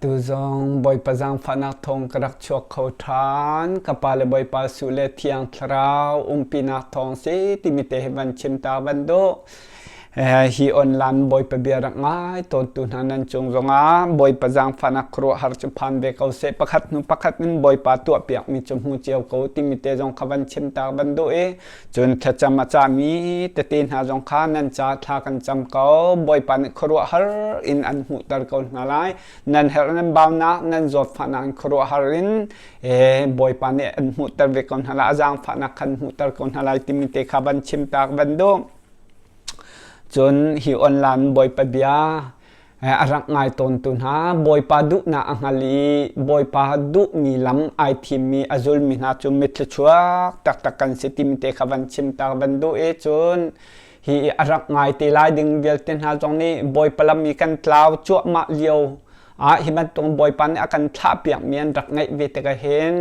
Tu zong Bawipa zaangfahnak thawng ka rak chuak kho ṭhan. Ka pa le Bawipa Su le Thiang Thlarau umpinak thawng si timi te hi van chim ta van duh. Hi online Bawipa bia rak ngai tawntu hna nan cung zongah Bawipa zaangfahnak khuaruahhar cu phan ve ko seh. Pakhat hnu pakhat in Bawipa tuahpiakmi cu hmu cio ko timi te zong kha van chim ta van duh i Cun thlacam a cahmi tete hna zong kha nan ca thla kan cam ko. Bawipa nih khuaruahhar in an hmuhter ko hna lai. Nan herh nan baunak, nan zawtfahnak in khuaruahhar in Bawipa nih an hmuhter ve ko hna lai. A zaangfahnak khan hmuhter ko hna lai timi te kha van chim tak van duh. Cun hi online Bawipa bia a rak ngai tawntu hna Bawipa duhnak a hngal i Bawipa duhmi lam ai thimmi a zulmi hna cu mitthluachuak taktak kan si timi te kha van chim ta van duh i cun hi a rak ngai te lai ding vialte hna zong nih Bawipa lam i kan tlau cuahmah lio ah hi bantuk Bawipa nih a kan thlahpiak mi an rak ngeih ve tikah hin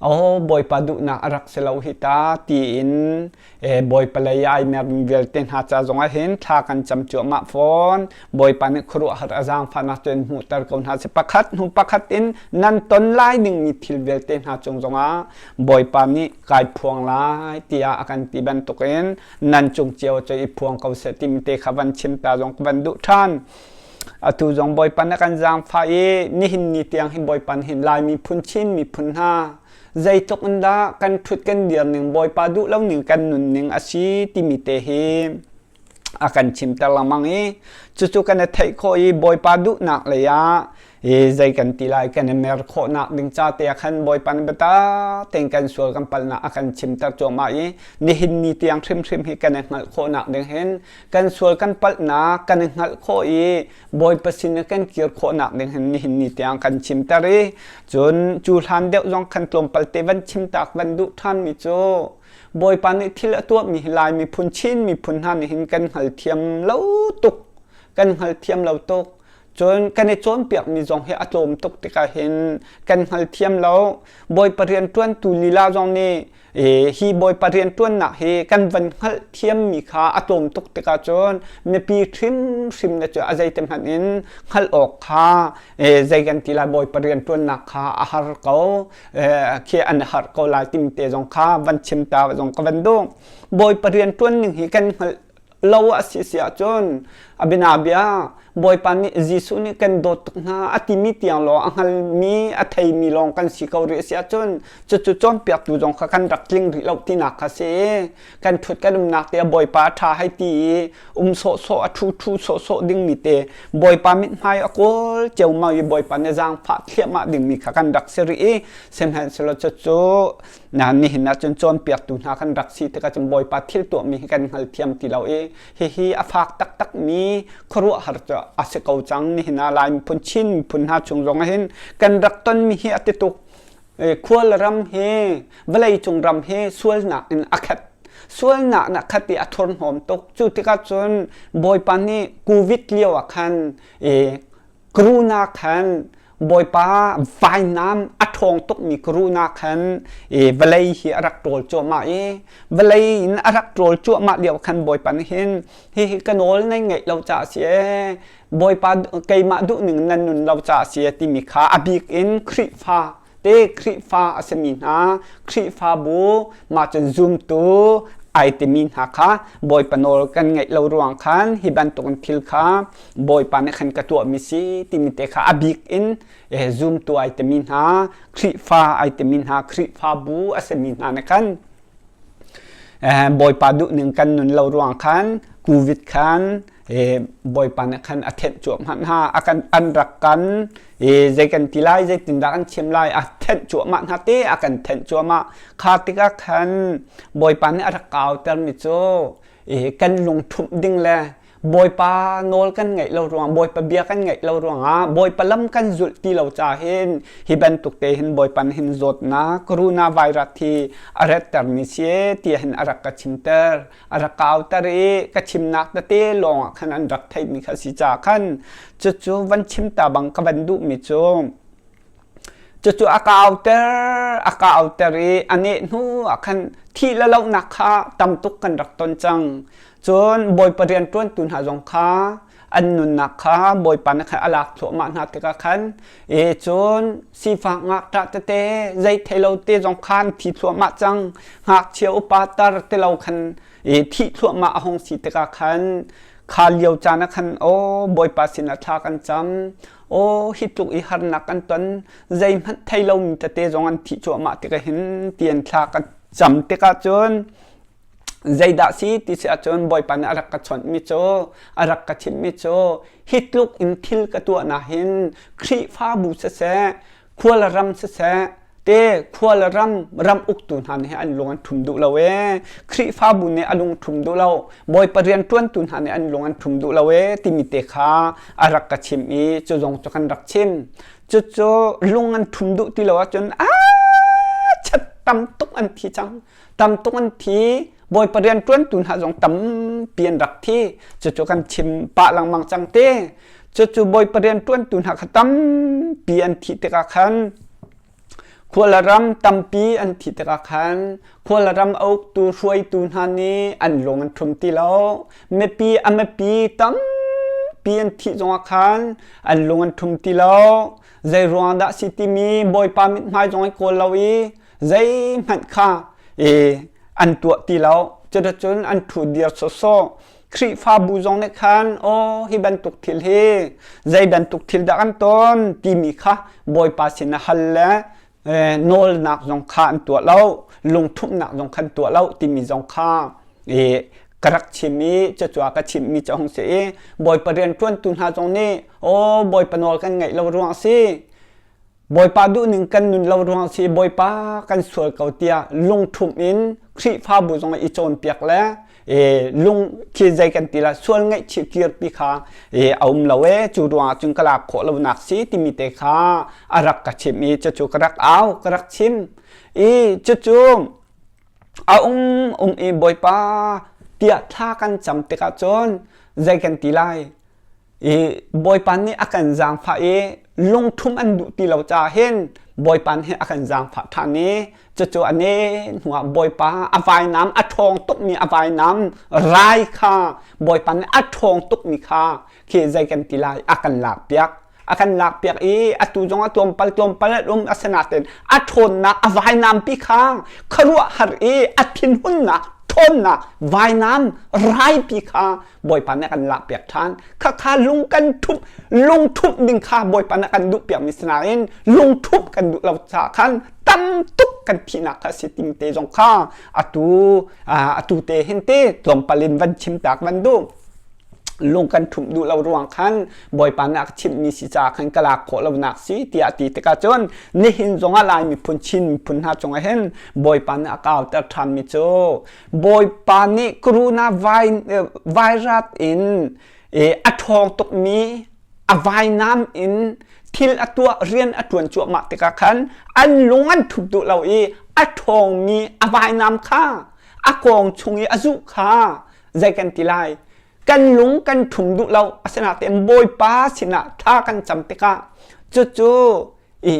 oh Bawipa duhnak a rak si lo hi ta tiin Bawipa lei ai mermi vialte hna ca zongah hin thla kan cam cuahmah fawn. Bawipa nih khuaruahhar a zaangfahnak cu in hmuhter ko hna seh. Pakhat hnu pakhat in nan ton lai dingmi thil vialte hna cung zongah Bawipa nih kai phuang lai tiah a kan ti bantukin nan cung cio cu i phuang ko seh timi te kha van chim ta zong ka van duh ṭhan. Atu zong Bawipa nih kan zaangfah i nihin ni tiang hi Bawipa nih hin Lai miphun Chin miphun hna zeitluk in dah kan ṭhut kan dir ning Bawipa duh lo ning kan nun ning a si timi te hi a kan chimter lengmang i cucu kan i theih khawh i Bawipa duhnak lei ah zei kan ti lai kan i mer khawhnak ding ca te ah khan Bawipa nih biatak tein kan sual kan palhnak a kan chimter cuahmah i nihin ni tiang hrimhrim hi kan i hngalh khawhnak ding hin kan sual kan palhnak kan i hngalh khawh i Bawipa sin i kan kir khawhnak ding hin nihin ni tiang kan chimter i cun cu hlan deuh zong khan tlawmpal te van chimtak van duh ṭhanmi cu Bawipa nih thil a tuahmi hi Lai miphun Chin miphun hna nih hin kan hngalthiam lo tuk kan hngalthiam lo tuk cun kan i cawnpiakmi zong hi a tlawm tuk tikah hin kan hngalthiam lo Bawipa rianṭuantu lila zong nih hi Bawipa rianṭuannak hi kan van hngalhthiammi kha a tlawm tuk tikah cun mipi hrimhrim na cu a zeiti hmanh in hngalh awk kha zei kan ti lai Bawipa rianṭuannak kha a har ko khi an har ko lai timi te zong kha van chim ta zong ka van duh Bawipa rianṭuan ning hi kan hngalh lo a si si ahcun a bianabia Bawipa nih Jesuh nih kan dawt tuk hna a timi tiang lawng a hngalmi a theimi lawng kan si ko rih a si ahcun cucu cawnpiaktu zong kha kan rak tling rih lo tinak kha si kan ṭhut kan umnak te Bawipa a ṭha hei ti i um sawhsawh a ṭhu ṭhu sawhsawh dingmi te Bawipa mithmai a kawl ceumau i Bawipa nih zaangfah thliahmah dingmi kha kan rak si rih i sihmanhsehlaw cucu Na nihin ah cun cawnpiaktu hna kan rak si tikah cun Bawipa thil tuahmi hi kan hngalthiam ti lo i hihi a fak taktakmi khuaruahhar cu a si ko cang. Nihin ah Lai miphun Chin miphun hna chung zong ah hin kan rak tonmi hi a ti tuk. Khual ram hi vawleicung ram hi sualnak in a khat. Sualnak na khat i a thurhnawm tuk. Cu tikah cun Bawipa nih COVID lio ah khan Corona khan Bawipa vainam a ṭhawng tukmi corona khan vawlei hi a rak ṭawl cuahmah i vawlei in a rak ṭawl cuahmah lio khan Bawipa nih hin hihi ka nawl nan ngeih lo caah a si ee Bawipa keimah duhning nan nun lo caah a si ee timi kha a bik in Khrihfa te Khrihfa a simi hna Khrihfabu mah cun zumtu ai timi hna kha Bawipa nawl kan ngeih lo ruang khan hi bantukin thil kha Bawipa nih khan ka tuahmi si timi te kha a bik in zumtu ai timi hna Khrihfa ai timi hna Khrihfabu a simi hna nih khan Bawipa duhning kan nun lo ruang khan COVID khan Bawipa nih khan a thenh cuahmah hna a kan an rak kan zei kan ti lai zeitindah kan chim lai a thenh cuahmah hna te a kan thenh cuahmah kha tikah khan Bawipa nih a rak kautermi cu kan lungthumh ding le Bawipa nawl kan ngaih lo ruang Bawipa bia kan ngaih lo ruangah Bawipa lam kan zulh ti lo ca hin hi bantuk te hin Bawipa nih hin zawtnak coronavirus hi a rattermi si tiah hin a rak ka chimter a rak kauter i ka chimnak tete lawngah khan an rak theihmi kha si caah khan cucu van chim ta bang ka van duhmi cu cucu a kauter a kauter i a neh hnu ah khan thih le lohnak kha tam tuk kan rak ton cang cun bawipa rian ṭuantu hna zong kha. An nunnak kha Bawipa nih khan a lak thluahmah hna tikah khan e cun sifak ngakṭah tete zei thei lo te zong khan thi thluahmah cang. Ngakchia upa tar ti lo khan e thih thluahmah a hung si tikah khan kha lio caan ah khan aw Bawipa sinah thla kan cam. Aw hi tluk i harnak kan ton zeihmanh thei lomi tete zong an thih cuahmah tikah hin tian thla kan cam tikah cun zeidah si ti si ahcun Bawipa nih a rak ka chawnhmi cu a rak ka chimhmi cu hi tluk in thil ka tuah na hin Khrihfabu siseh khual ram siseh te khual ram ram uktu hna nih an lung an ṭhum duh lo ee Khrihfabu nih a lung ṭhum duh lo Bawipa rian ṭuantu hna nih an lung an ṭhum duh lo ee timi te kha a rak ka chimh i cu zong cu kan rak chim cucu lung an ṭhum duh ti lo ahcun a chat tam tuk an thi cang tam tuk an thi Bawipa rian ṭuantu hna zong tampi an rak thi cucu kan chim pah lengmang cang te cucu Bawipa rian ṭuantu hna kha tampi an thih tikah khan khualram tampi an thih tikah khan khualram a uktu hruaitu hna nih an lung an ṭhum ti lo mipi a mipi tampi an thih zongah khan an lung an ṭhum ti lo zei ruang dah si timi Bawipa mithmai zong ai kawl lo i zeihmanh kha an tuah ti lo cuticun an ṭhu dir sawsawh Khrihfabu zong nih khan aw hi bantuk thil hi zei bantuk thil dah kan ton timi kha Bawipa sin a hal le nawlnak zong kha an tuah lo lungthumhnak zong khan tuah lo timi zong kha ka rak chim i cucu ka chimmi cu hung si i Bawipa rian ṭuantu hna zong nih aw Bawipa nawl kan ngaih lo ruang si Bawipa duhning kan nun lo ruang si Bawipa kan sual ko tiah lungṭhumh in Khrihfabu zong i cawnpiak le e, lung khi zei kan ti la sual ngaihchih kirpi kha e, a um lo e cu ruangah cun ka lak khawh lonak si timi te kha a rak ka chimh i cucu ka rak au ka rak chim i cucu a um um i Bawipa tiah thla kan cam tikah cun zei kan ti lai I Bawipa nih a kan zaangfah i lungthum an duh ti lo caah hin Bawipa nih a kan zaangfah ṭhan i cucu a ne hnuah Bawipa a vainam a ṭhawng tukmi a vainam rai kha Bawipa nih a ṭhawng tukmi kha khi zei kan ti lai a kan lakpiak a kan lakpiak i atu zong a tlawmpal tlawmpal an um asinain a ṭhawnnak a vainampi kha khuaruahhar i a thinhunnak ṭhawnnak vainam raipi kha Bawipa nih a kan lakpiak ṭhan. Khakha lung kan ṭhumh lungṭhumh ding kha Bawipa nih a kan duhpiakmi si nain lungṭhumh kan duh lo caah khan tam tuk kan thihnak kha si tim te zong kha atu atu te hin te tlawmpal in van chim tak van duh lung kan ṭhumh duh lo ruang khan Bawipa nih a ka chimhmi si caah khan ka lak khawh lonak si tiah ti tikah cun nihin zongah Lai miphun Chin miphun hna cungah hin Bawipa nih a kauter ṭhanmi cu Bawipa nih corona virus in a ṭhawng tukmi a vainam in thil a tuah rian a ṭuan cuahmah tikah khan an lung an ṭhup duh lo i a ṭhawngmi a vainam kha a kawng chung i a zuh kha zei kan ti lai kan lung kan ṭhum duh lo asinain Bawipa sinah thla kan cam tikah cucu i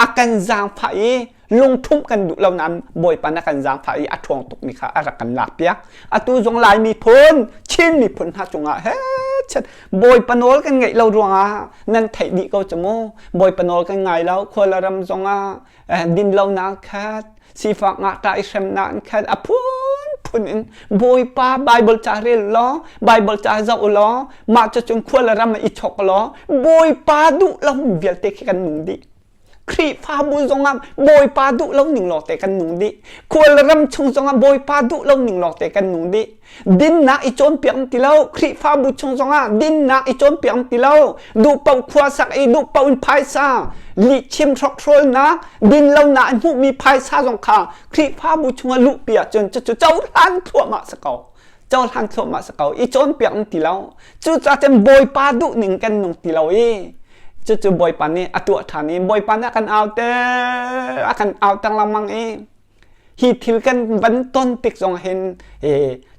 a kan zaangfah i lungṭhumh kan duh lo nain Bawipa na kan zaangfah i a ṭhawng tukmi kha a rak kan lakpiak. Atu zong Lai miphun, Chin miphun hna cungah he chet Bawipa nawl kan ngeih lo ruangah nan theih dih ko cu mu. Bawipa nawl kan ngai lo, khual ram zongah dinlonak khat, sifak ngakṭah i hremnak an khat, a phunphun in Bawipa Bible ca rel law, Bible ca zoh u law, mah cucun khual ram ah i chok law, Bawipa duh lo vialte khi kan nung dih. Khrihfabu zongah Bawipa duh lo ning lawngte kan nung dih. Khual ram chung zongah Bawipa duh lo ning lawngte kan nung dih. Dinnak i cawnpiak ti lo. Khrihfabu chung zongah dinnak i cawnpiak ti lo. Duh paoh khua sak i duh paoh in phaisa lihchim hrokhrawlnak din lonak in hmuhmi phaisa zong kha Khrihfabu chungah luhpi ahcun cucu cohlan thluahmah si ko. Cohlan thluahmah si ko. I cawnpiak ti lo. Cucaah cun Bawipa duh ning kan nung ti lo i cucu Bawipa nih a tuah ṭhan i Bawipa nih a kan auter a kan auter lengmang i hi thil kan van ton tik zong hin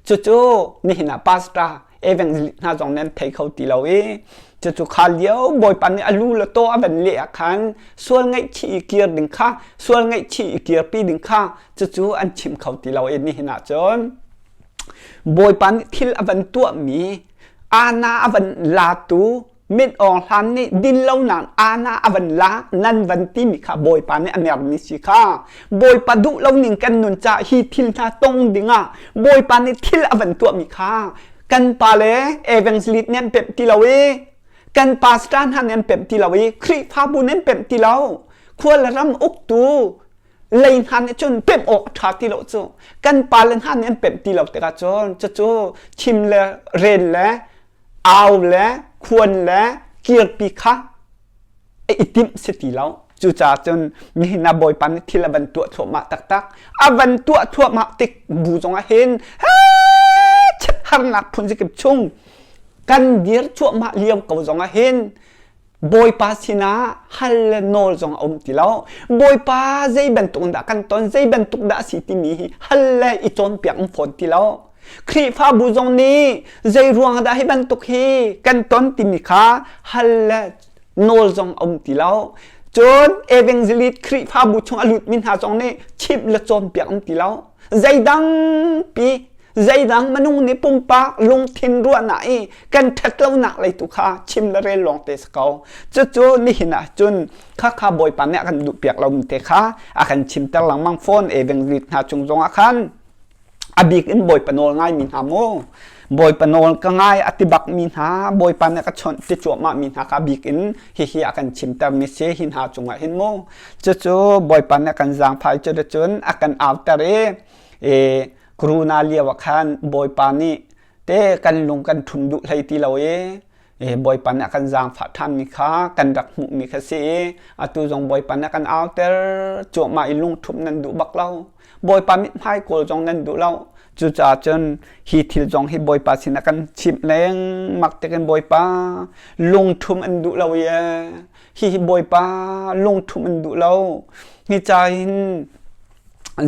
cucu nihin ah pastor evangelist hna zong nih an thei kho ti lo i cucu kha lio Bawipa nih a lu le taw a van leh ah khan sual ngaihchih i kir ding kha sual ngaihchih i kirpi ding kha cucu an chim kho ti lo i nihin ah cun Bawipa nih thil a van tuahmi. Ana a van latu Min Aung Hlaing nih dinlonak ana a van la nan van timi kha Bawipa nih a mermi si kha. Bawipa duh lo ning kan nun caah hi thil hna tong dingah Bawipa nih thil a van tuahmi kha kan pa le evangelist nih an pemh ti lo i kan pastor hna nih an pemh ti lo i Khrihfabu nih an pemh ti lo. Khua le ram uktu lei hna nih cun pemh awk a ṭha ti lo cu. Kan pa le hna nih an pemh ti lo tikah cun cucu chim le rel le au le khuan le kirpi kha a i timh si ti lo. Cucaah cun nihin ah Bawipa nih thil a van tuah thluahmah taktak. A van tuah thluahmah tik bu zongah hin harnak phun zikip chung kan dir cuahmah lio ko zongah hin Bawipa sinah hal le nawl zong a um ti lo. Bawipa zei bantuk dah kan ton, zei bantuk dah a si timi hi hal le i cawnpiak um fawn ti lo. Khrihfabu zong nih zei ruang dah hi bantuk hi kan ton timi kha hal le nawl zong a um ti lo. Cun evangelist Khrihfabu chung a lutmi hna zong nih chimh le cawnpiak um ti lo. Zeidang pi zeidang minung nih pumpak lungthin ruahnak i kan ṭhatlonak lei tu kha chim le rel lawng te si ko. Cucu nihin ah cun khakha Bawipa nih a kan duhpiak lomi te kha a kan chimter lengmang fawn evangelist hna cung zongah khan a bik in Bawipa nawl ngaimi hna mu Bawipa nawl ka ngai a ti bakmi hna Bawipa nih ka chawnh ti cuahmah mi hna kha bik in hihi a kan chimter mi si hi hna cungah hin mu cucu Bawipa nih a kan zaangfai cu cun a kan auter i e corona lio ah khan Bawipa nih te kan lung kan ṭhum duh hlei ti lo i Bawipa nih a kan zaangfah ṭhanmi kha kan rak hmuhmi kha si i atu zong Bawipa nih a kan auter cuahmah i lungṭhumh nan duh bak lo. Bawipa mithmai kawl zong nan duh lo. Cucaah cun hi thil zong hi Bawipa sinah kan chimh lengmang tikin Bawipa lungṭhum an duh lo i hihi Bawipa lungṭhumh an duh lo. Hi ca hin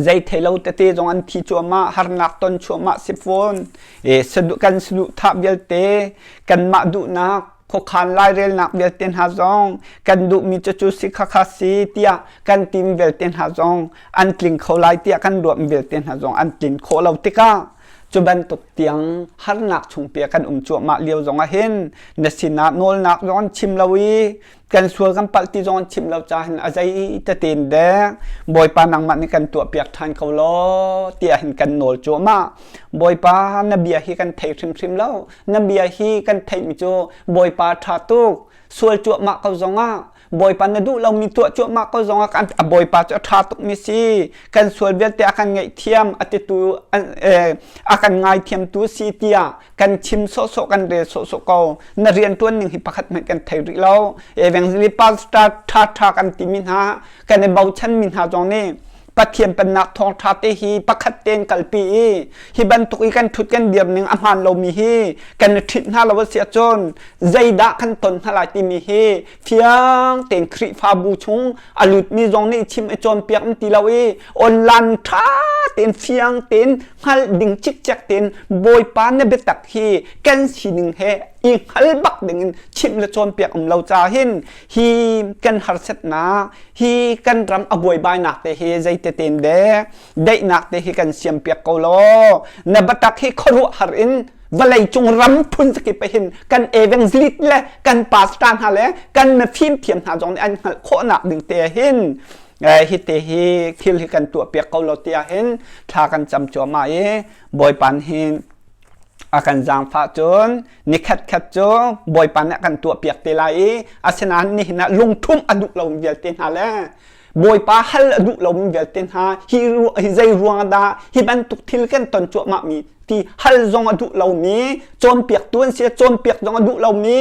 zei thei lo tete zong an thi cuahmah harnak ton cuahmah si fawn e saduh kan saduhthah vialte kanmah duhnak khuakhan lairelnak vialte hna zong kan duhmi cucu si khakha si tiah kan tim vialte hna zong an tling kho lai tiah kan ruahmi vialte hna zong an tlin khawh lo tikah cu bantuk tiang harnak chungpi kan um cuahmah lio zong ah hin na sinah nawlnak zong an chim lo i kan sual kan palh ti zong an chim lo ca hin a zei tetein dek Bawipa nangmah nih kan tuahpiak ṭhan ko law tiah hin kan nawl cuahmah. Bawipa na bia hi kan thei hrimhrim lo. Na bia hi kan theihmi cu Bawipa ṭha tuk sual cuahmah ko zongah Bawipa na duh lomi tuah cuahmah ko zongah kan a Bawipa cu a ṭha tukmi si kan sual vialte a kan ngaihthiam a titu a kan ngaithiamtu si tiah kan chim sawhsawh kan rel sawhsawh ko na rianṭuan ning hi pakhat hmanh kan thei rih lo evangelist pastor ṭha ṭha kan timi hna kan i bochan mi hna zong nih Pathian pennak thawngṭha te hi pakhat tein kalpi i hi bantuk i kan ṭhut kan dir ning a hmaan lomi hi kan i ṭhit hna lo a si ahcun zeidah kan ton hna lai timi hi fiang tein Khrihfabu chung a lutmi zong nih chim i cawnpiak an ti lo i online ṭha tein fiang tein hngalh ding cikcek tein Bawipa na biatak hi kan sining he i hngal bak dingin chimh le cawnpiak um lo ca hin hi kan harsatnak hi kan ram a buaibainak te hi zeite tein dek daihnak te hi kan siampiak ko law na biatak hi khuaruahhar in vawlei cung ram phun zakip hin kan evangelist le kan pastor hna le kan mifim thiam hna zong nih an hngalh khawhnak ding te hin hi te hi thil hi kan tuah piak ko lo tiah hin thla kan cam cuahmah i Bawipa hin a kan zaangfah cun nikhat khat cu Bawipa nih a kan tuah piak te lai i asinain nihin ah lungthum a duh lomi vialte hna le Bawipa hal a duh lomi vialte hna hi hi zei ruang dah hi bantuk thil kan ton cuahmah mi ti hal zong a duh lomi cawnpiaktu an si cawnpiak zong a duh lomi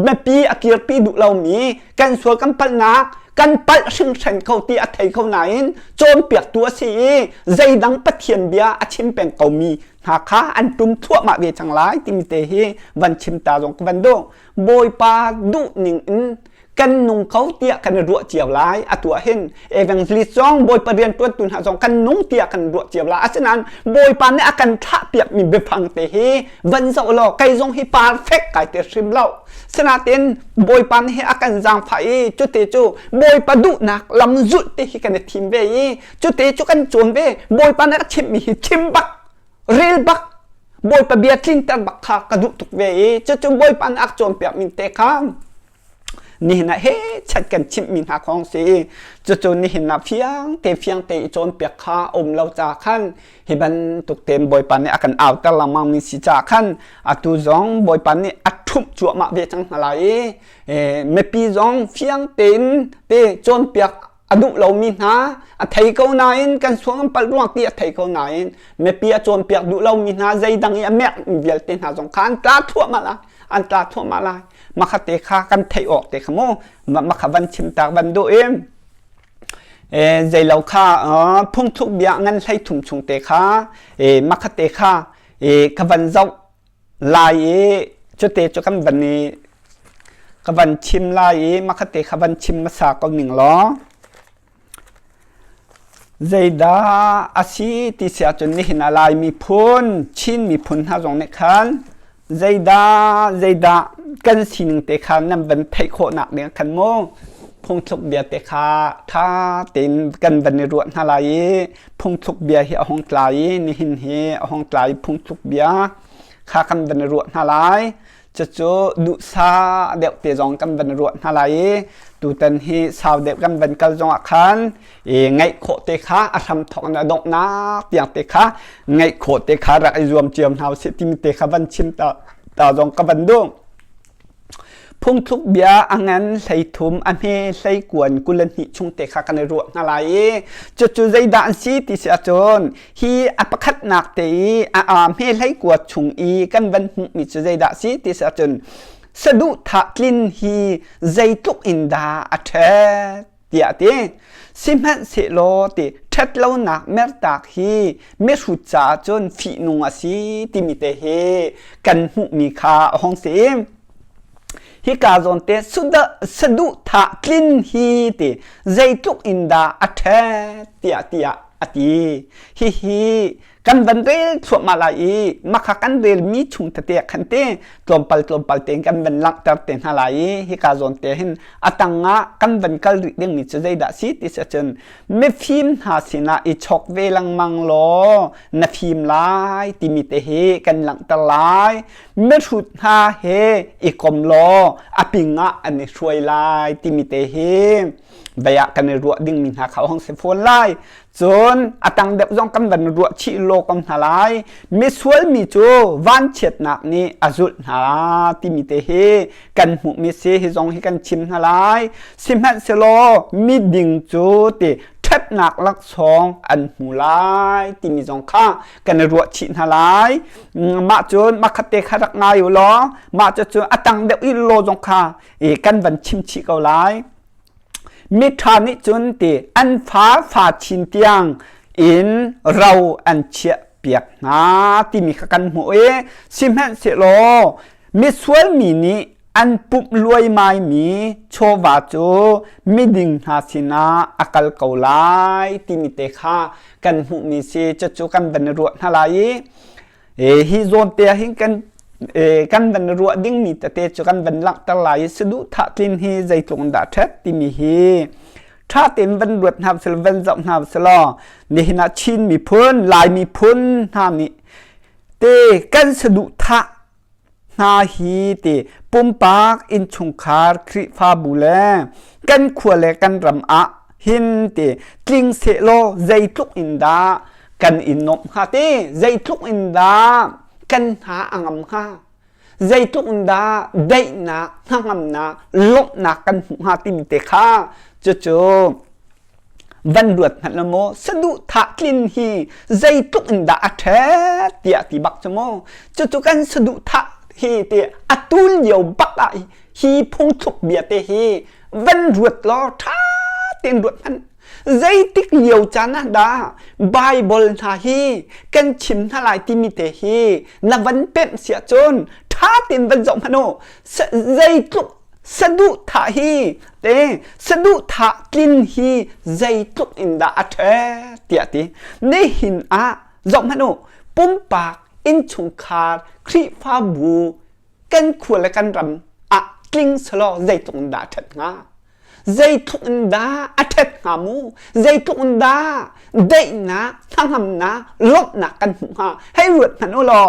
mipi a kirpi duh lomi kan sual kan palhnak kan palh hringhran ko ti a thei ko nain cawnpiaktu a si i zeidang Pathian bia a chim peng komi hna kha an tum thluahmah ve cang lai timi te hi van chim ta zong ka van duh Bawipa duh ning in kan nung ko tiah kan i ruah cio lai atu ah hin evangelist zong Bawipa riantuantu hna zong kan nung tiah kan ruah cio lai asinain Bawipa nih a kan thlahpiak mi biafang te hi van zoh law kei zong hi perfect kai te hrim lo sinain Bawipa nih hi a kan zaangfah i cute cu Bawipa duhnak lam zulh te hi kan i thim ve i cute cu kan cawn ve Bawipa nih a chimmi hi chim bak rel bak. Bawipa bia tlinter bak kha ka duh tuk ve i cucu Bawipa nih a ka cawnpiak mi te kha nihin ah he chat kan chimhmi hna khong si. Cucu nihin ah fiang te fiang te i cawnpiak kha um lo ca khan hi bantuk tein Bawipa nih a kan auter lengmang mi si ca khan atu zong Bawipa nih a ṭhumh cuahmah ve cang hna lai i mipi zong fiang tein te cawnpiak a duh lomi hna a thei ko nain kan suang an palh ruang ti a thei ko nain mipi a cawnpiak duh lomi hna zeidang i a merh vialte hna zong kha an tla thluahmah lai, an tla thluahmah lai. Makha te kha kan theih awk te kha mu makha van chim tak van duh i zeilo kha phungthluk bia ngan 13 chung te kha makha te kha ka van zoh lai i cute cu kan van i ka van chim lai i makha te kha van chim hmasa ko ning law. Zeidah a si ti si ahcun nihin ah Lai miphun, Chin miphun hna zong nih khan zeidah zeidah kan sining te kha nan van theih khawhnak ding khan mu phungthluk bia te kha ṭha tein kan van i ruah hna lai i phungthluk bia hi a hung tla i nihin hi a hung tla i phungthluk bia kha kan van i ruah hna lai. Cucu duhsah deuh te zong kan van ruah hna lai i tutan hi sau deuh kan van kal zongah khan i ngaih khawh te kha a hram thawk in a donghnak tiang te kha ngaih khawh te kha rak i zuam cio hna usih timi te kha van chim ta, ta zong ka van duh. Phungthluk bia a ngan 13 a hme hleikuan 22 chung te kha kan i ruah hna lai i cucu zeidah an si ti si ahcun hi a pakhatnak te i a hme 19 chung i kan van hmuhmi cu zeidah si ti si ahcun saduhthah tlin hi zeitluk in dah a ṭhet tiah a ti. Sihmanhsehlaw ti ṭhatlonak mertak hi mihrut caah cun fihnung a si timi te hi kan hmuhmi kha a hung si. Hika zawn te saduhthah tlin hi ti zeitluk in dah a ṭhet tiah tiah a ti. Hihi kan van rel thluahmah lai i makha kan relmi chung tete ah khan te tlawmpal tlawmpal tein kan van langhter te hna lai i hika zawn te hin a tangah kan van kal rih dingmi cu zeidah si ti si ahcun mifim hna sinah i chok ve lengmang law na fim lai timi te hi kan langhter lai. Mihrut hna he i kom law a ping ah an i hruai lai timi te hi vei ah kan i ruah dingmi hna kha hong si fawn lai. Cun a tang deuh zong kan van ruah chih law ko hna lai. Misual mi cu vanchiatnak nih a zulh hna timi te hi kan hmuhmi si hi zong hi kan chim hna lai. Sihmanhsehlaw miding cu ti ṭhatnak laksawng an hmu lai timi zong kha kan i ruah chih hna lai. Mah cun makhat te kha rak ngai u law mah cu a tang deuh i law zong kha kan van chim chih ko lai. Miṭha nih cun ti an fa fa chin tiang in ro an chiah piak hna timi kha kan hmuh i sihmanhsehlaw misual mi nih an pumh luaimaimi chawva cu miding hna sinah a kal ko lai timi te kha kan hmuhmi si. Cucu kan van i ruah hna lai i hi zawn te ah hin kan kan van ruah dingmi tete cu kan van langhter lai i saduhthah tlin hi zeitluk in dah ṭhat timi hi ṭha tein van ruat hna usih van zoh hna usih law nihin ah Chin miphun Lai miphun hna nih te kan saduhthah hna hi ti pumpak innchungkhar Khrihfabu le kan khua le kan ram ah hin ti tling sehlaw zeitluk in dah kan i nuamh hnga ti zeitluk in dah kan hna a ngam hnga zeitluk in dah daihnak hnangamnak lawmhnak kan hmuh hnga timi te kha cucu van ruat hmanh lo maw saduhthah tlin hi zeitluk in dah a ṭhet tiah ti bak cu mu. Cucu kan saduhthah hi ti a tul lio bak ah hi phungthluk bia te hi van ruat law ṭha tein ruat hmanh. Zeitik lio caan ah dah Bible hna hi kan chim hna lai timi te hi na van pemh si ahcun ṭha tein van zoh hmanh u. Zeitluk saduhthah hi te saduhthah tlin hi zeitluk in dah a ṭhet tiah ti. Nihin ah zoh hmanh u, pumpak innchungkhar Khrihfabu kan khua le kan ram ah tling selaw zeitluk in dah a ṭhat hnga? Zeitluk in dah a ṭhat hnga mu? Zeitluk in dah daihnak, hnangamnak, lawmhnak kan hmuh hnga? Hei ruat hmanh u law.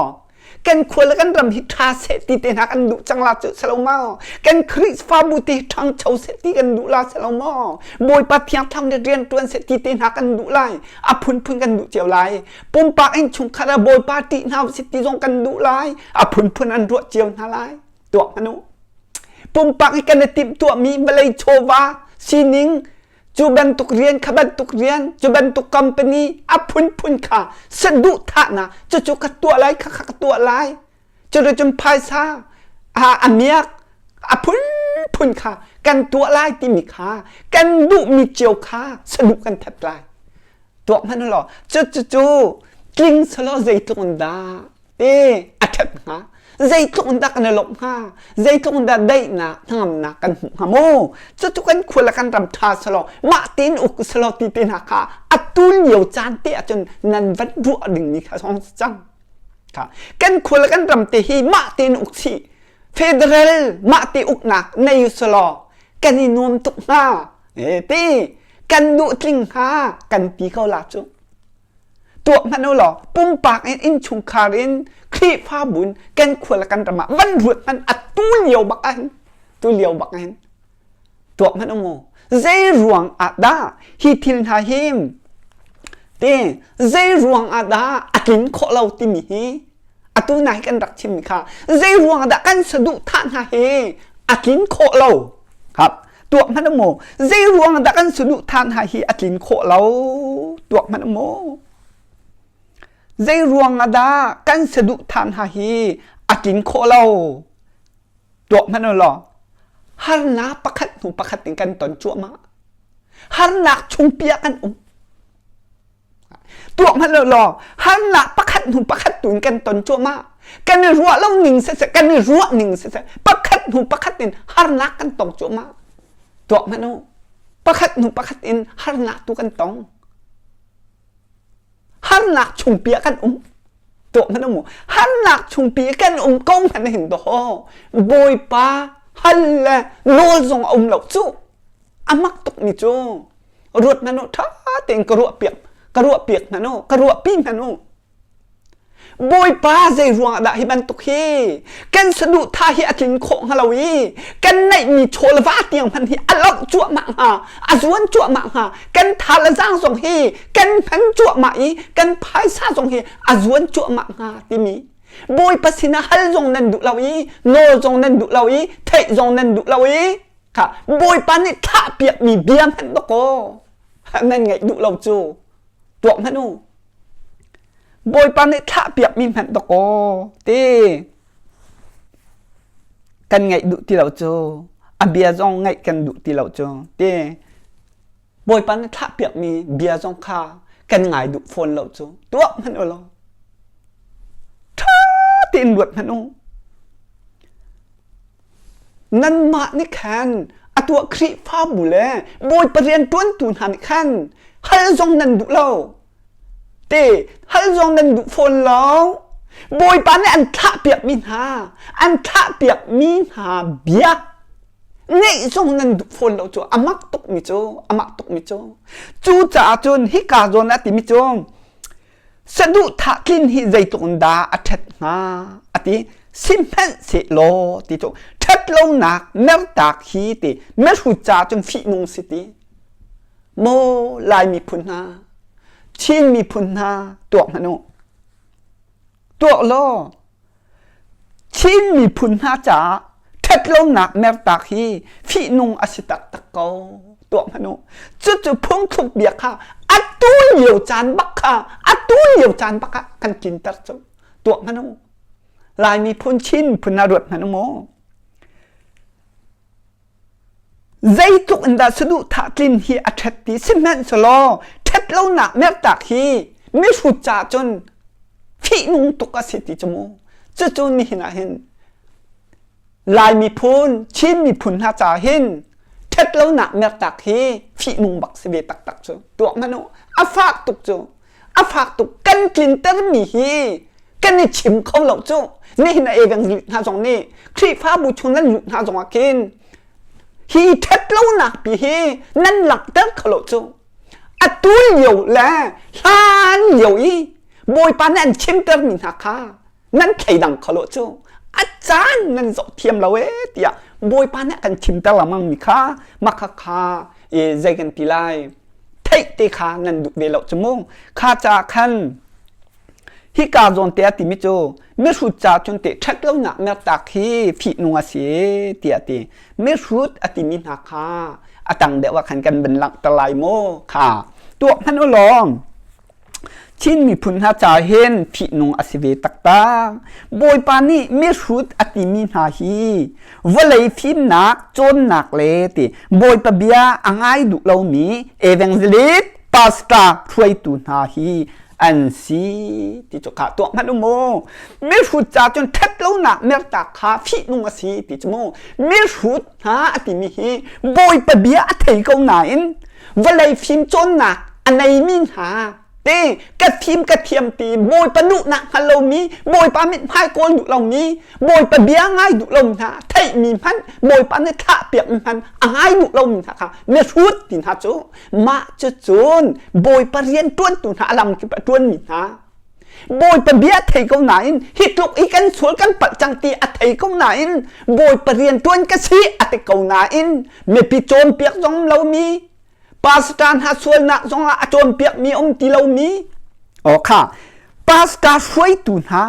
Kan khua le kan ram hi ṭha seh ti te hna kan duh cang la cu si lo maw? Kan Khrihfabu te hi ṭhangcho seh ti kan duh la si lo maw? Bawipa Thiang Thlarau nih rian ṭuan seh ti te hna kan duh lai. A phunphun kan duh cio lai. Pumpak innchungkhar ah Bawipa ṭih hna usih ti zong kan duh lai. A phunphun an ruah cio hna lai. Tuak hmanh u. Pumpak i kan i timhtuahmi vawlei chawva sining cu bantuk rian kha bantuk rian cu bantuk company a phunphun kha saduhthahnak cucu ka tuah lai kha kha ka tuah lai cuticun phaisa a miak a phunphun kha kan tuah lai timi kha kan duhmi cio kha saduh kan that lai tuah hmanh law cu cu cu tling selaw zeitluk in dah ti a ṭhat hnga zeitluk in dah kan i lawmh hnga zeitluk in dah daihnak hnangamnak kan hmuh hnga mu cucu kan khua le kan ram ṭha selaw mah tein uk selaw ti te hna kha atu lio caan te ahcun nan van ruah dingmi kha song cang kha kan khua le kan ram te hi mah tein uk chih federal mah te uknak nei selaw kan i nuam tuk hnga e ti kan duh tling hnga kan ti ko la cu tuah hmanh u law pumpak in innchungkhar in Khrihfabu in kan khua le kan ram ah van ruat hmanh a tu lio bak ahhin tu lio bak ahhin tuah hmanh u mu zei ruang ah dah hi thil hna hi te zei ruang ah dah a tlin khawh lo timi hi atu nai kan rak chimmi kha zei ruang ah dah kan saduhthah hna hi a tlin khawh lo hap tuak hmanh maw zei ruang dah kan saduhthah hna hi a tlin khawh lo tuak hmanh maw zei ruang ah dah kan saduhthah hna hi a tlin khawh lo tuak hmanh law harnak pakhat hnu pakhat in kan ton cuahmah harnak chungpi ah kan um Tuah hmanh lo law harnak pakhat hnu pakhat tu in kan ton cuahmah. Kan i ruah lo ning siseh, kan i ruah ning siseh, pakhat hnu pakhat in harnak kan tong cuahmah. Tuah hmanh u. Pakhat hnu pakhat in harnak tu kan tong. Harnak chungpi ah kan um. Tuah hmanh u mu. Harnak chungpi kan um ko hmanh hin daw. Bawipa hal le nawl zong a um lo cu. A mak tukmi cu ruat hmanh u ṭha tein ka ruah piak ka ruah piak hmanh u ka ruah pi hmanh u Bawipa zei ruangah dah hi bantuk hi kan saduhthah hi a tlin khawh hnga lo i kan neihmi chaw le va tiang hmanh hi a loh cuahmah hnga a zuan cuahmah hnga kan tha le zaang zong hi kan hman cuahmah i kan phaisa zong hi a zuan cuahmah hnga timi Bawipa sinah hal zong nan duh lo i nawl zong nan duh lo i theih zong nan duh lo i Kha Bawipa nih thlahpiakmi bia hmanh dawkaw nan ngaih duh lo cu tuak hmanh u. Bawipa nih thlahpiakmi hmanh dawkaw ti kan ngaih duh ti lo cu a bia zong ngaih kan duh ti lo cu ti Bawipa nih thlahpiakmi bia zong kha kan ngai duh fawn lo cu tuak hmanh u law ṭha tein ruat hmanh u. Nanmah nih khan atu ah Khrihfabu le Bawipa rianṭuantu hna nih khan hal zong nan duh lo. Te hal zong nan duh fawn lo. Bawipa nih an thlahpiakmi hna, an thlahpiakmi hna bia ngeih zong nan duh fawn lo cu a mak tukmi cu, a mak tukmi cu. Cucaah cun hika zawn ah timi cu Saduhthah tlin hi zeitluk in dah a ṭhat hnga a ti. Sihmanhsehlaw ti cu ṭhatlonak mertak hi ti mihrut ca cun fihnung si ti. Maw Lai miphun hna, Chin miphun hna tuak hmanh u. Tuak law Chin miphun hna caah ṭhatlonak mertak hi fihnung a si taktak ko. Tuah hmanh u. Cucu phungthluk bia kha atu lio caan bak kha atu lio caan bak ah kan tlinter cu. Tuah hmanh u. Lai miphun Chin miphun hna ruat hmanh u mu. Zeitluk in dah saduhthah tlin hi a ṭhat ti sihmanhsehlaw ṭhatlonak mertak hi mihrut caah cun fihnung tuk a si ti cu mu. Cucu nihin ah hin Lai miphun, Chin miphun hna caah hin ṭhatlonak mertak hi fihnung bak si ve taktak cu. Tuak hmanh u, a fak tuk cu. A fak tuk kan tlintermi hi kan i chim kho lo cu. Nihin a evangelist hna zong nih Khrihfabu chung nan luh hna zong ah khin hi ṭhatlonak pi hi nan langhter kho lo cu. Atu lio le hlan lio i Bawipa nih an chimtermi hna kha. Nan thleidang kho lo cu. A caan nan zoh thiam lo ee tiah Bawipa nih a kan chimter lengmang mi kha mah kha e, zei kan ti lai theih te kha nan duh ve lo cu mu. Kha ca khan hika zawn te a timi cu mihrut ca cun te ṭhat lonak mertak hi fihnung a si tiah a ti. Mihrut a timi hna kha a tang deuh ah khan kan van langhter lai maw kha tuak hmanh u law Chin miphun hna ca hin fihnung a si ve taktak. Bawipa nih mihrut a timi hna hi vawlei fimnak cawnnak le ti Bawipa bia a ngai duh lomi evangelist pastor hruaitu hna hi an si ti cu kha tuah hmanh u mu. Mihrut ca cun ṭhat lonak mertak kha fihnung a si ti cu mu. Mihrut hna a timi hi Bawipa bia a thei ko nain vawlei fim cawnnak a neimi hna te ka fim ka thiam ti Bawipa duhnak hngal lomi Bawipa mithmai kawl duh lomi Bawipa bia ngai duh lomi hna theihmi hmanh Bawipa nih thlah piakmi hmanh a ngai duh lomi hna kha mihrut ti hna cu mah cucun Bawipa rian ṭuantu hna a lamkip a ṭuanmi hna Bawipa bia thei ko nain hi tluk i kan sual kan palh cang ti a thei ko nain Bawipa rian ṭuan ka si a ti ko nain mipi cawnpiak zong lomi pastor hna sualnak zongah a cawnpiakmi um ti lomi aw kha pastor hruaitu hna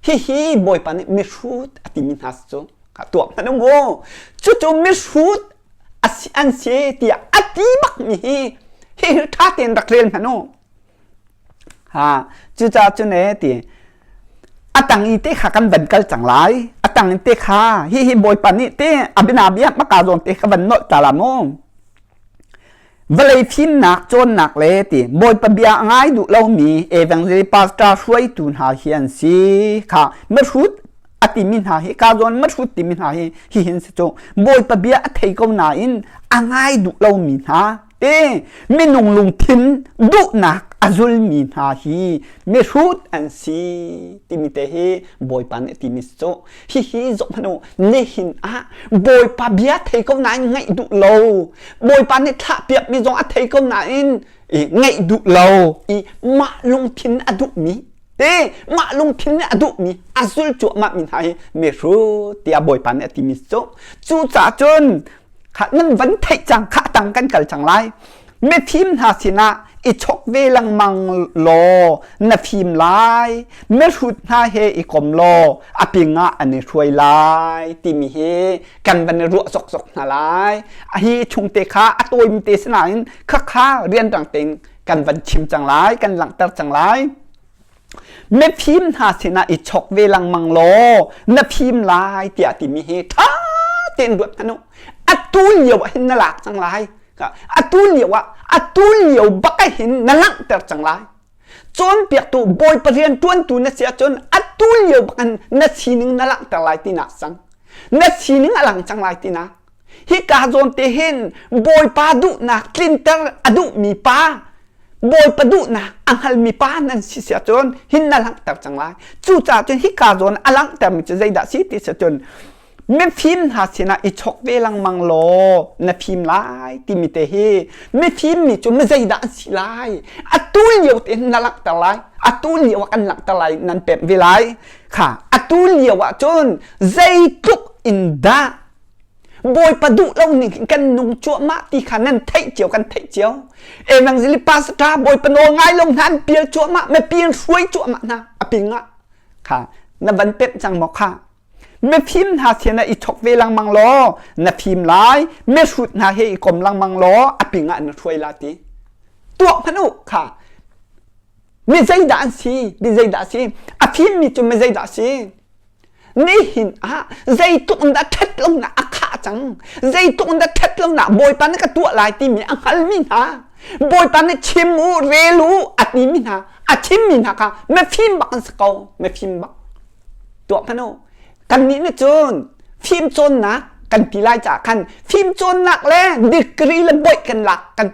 hihi Bawipa nih mihrut a timi hna cu kha tuah hmanh u mu cucu mihrut an si tiah a ti bakmi hi hihi ṭha tein rak rel hmanh u Ha cucaah cun ee ti a tang i te kha kan van kal cang lai a tang i te kha hihi Bawipa nih te a bianabia hmaka zawn te kha van nolh ta la mu vawlei fimnak cawnnak le ti Bawipa bia a ngai duh lomi evangelist pastor hruaitu hna hi an si kha mihrut a timi hna hi ka zawn mihrut timi hna hi hihin si cu Bawipa bia a thei ko nain a ngai duh lomi hna te minung lungthin duhnak a zulmi hna hi mihrut an si timi te hi Bawipa nih timi si cu hihi zoh hmanh u nihin ah Bawipa bia thei ko nain ngaih duh lo Bawipa nih thlah piakmi zong a thei ko nain ngaih duh lo i mah lungthin a duhmi te mah lungthin nih a duhmi a zul cuahmah mi hna hi mihrut tiah Bawipa nih a timi si cu cucaah cun kha nan van theih cang kha tang kan kal cang lai mifim hna sinah i chok ve lengmang law na fim lai mihrut hna he i kom law a ping ah an i hruai lai timi hi kan van i ruah zokzok hna lai hi chungte kha a tawimi te sinain khakha rianrang tein kan van chim cang lai kan langhter cang lai Mifim hna sinah i chok ve lengmang law na fim lai tiah timi hi ṭha tein ruat hmanh u. Atu lio ah hin na lak cang lai. Atu lio ah atu lio bak ah hin na langhter cang lai. Cawnpiaktu Bawipa rian ṭuantu na si ahcun atu lio bak in na sining na langhter lai tinak cang. Na sining a lang cang lai tinak. Hika zawn te hin Bawipa duhnak tlinter a duhmi pa Bawipa duhnak a hngalmi pa nan si si ahcun hin na langhter cang lai. Cucaah cun hika zawn a langhtermi cu zeidah si ti si cun mifim hna sinah i chok ve lengmang law na fim lai timi te hi mifim mi cu mi zeidah an si lai atu lio te hin na langhter lai atu lio ah kan langhter lai nan pemh ve lai kha atu lio ah cun zeitluk in dah Bawipa duh lo ning kan nung cuahmah ti kha nan theih cio kan theih cio. Evangelist pastor Bawipa nawl ngai lo hna an pial cuahmah mipi an hruai cuahmah hna a ping ah kha na van pemh cang maw kha mifim hna sin ah i chok ve lengmang law na fim lai mihrut hna he i kom lengmang law a ping ah na hruai la ti tuah hmanh u kha mi zeidah an si mi zeidah si a fimmi cu mi zeidah si Nihin ah zeitluk in dah ṭhat lonak a khah cang, zeitluk in dah ṭhat lonak Bawipa nih ka tuah lai timi a hngalmi hna, Bawipa nih chim u, rel u a timi hna, a chimmi hna kha mifim bak an si ko, mifim bak. Tuah hmanh u. Kannih nih cun fim cawnnak kan ti lai caah khan fim cawnnak le degree le boih kan lak kan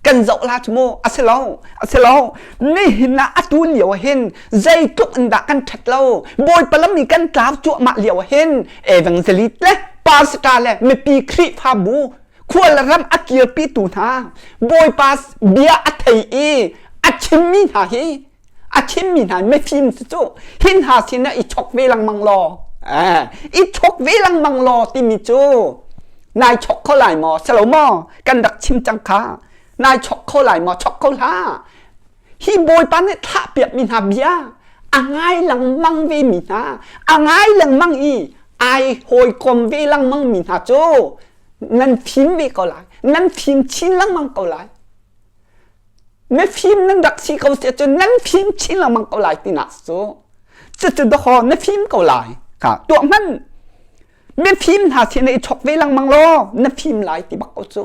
kan zoh la cu mu a si lo a si lo nihin ah atu lio ah hin zeitluk in dah kan ṭhat lo bawipa lam i kan tlau cuahmah lio ah hin evangelist le pastor le mipi khrihfabu khual ram a kirpitu hna bawipa bia a thei i a chimmi hna hi a. A chimmi hna mifim cu cu hin hna sinah i chok ve lengmang law i chok ve lengmang law timi cu nai chok kho lai maw? Selo maw? Kan rak chim cang kha. Nai chok kho lai maw? Chok kho hlah. Hi Bawipa nih thlahpiakmi hna bia a ngai lengmang ve mi hna, a ngai lengmang i ai hawikom ve lengmang mi hna cu nan fim ve ko lai. Nan fim chin lengmang ko lai. Mifim nan rak si ko si cun nan fim chin lengmang ko lai tinak cu. Cucu dawhaw na fim ko lai. Kha tuah hmanh. Mifim hna sin i chok ve lengmang law na fim lai ti bak ko cu.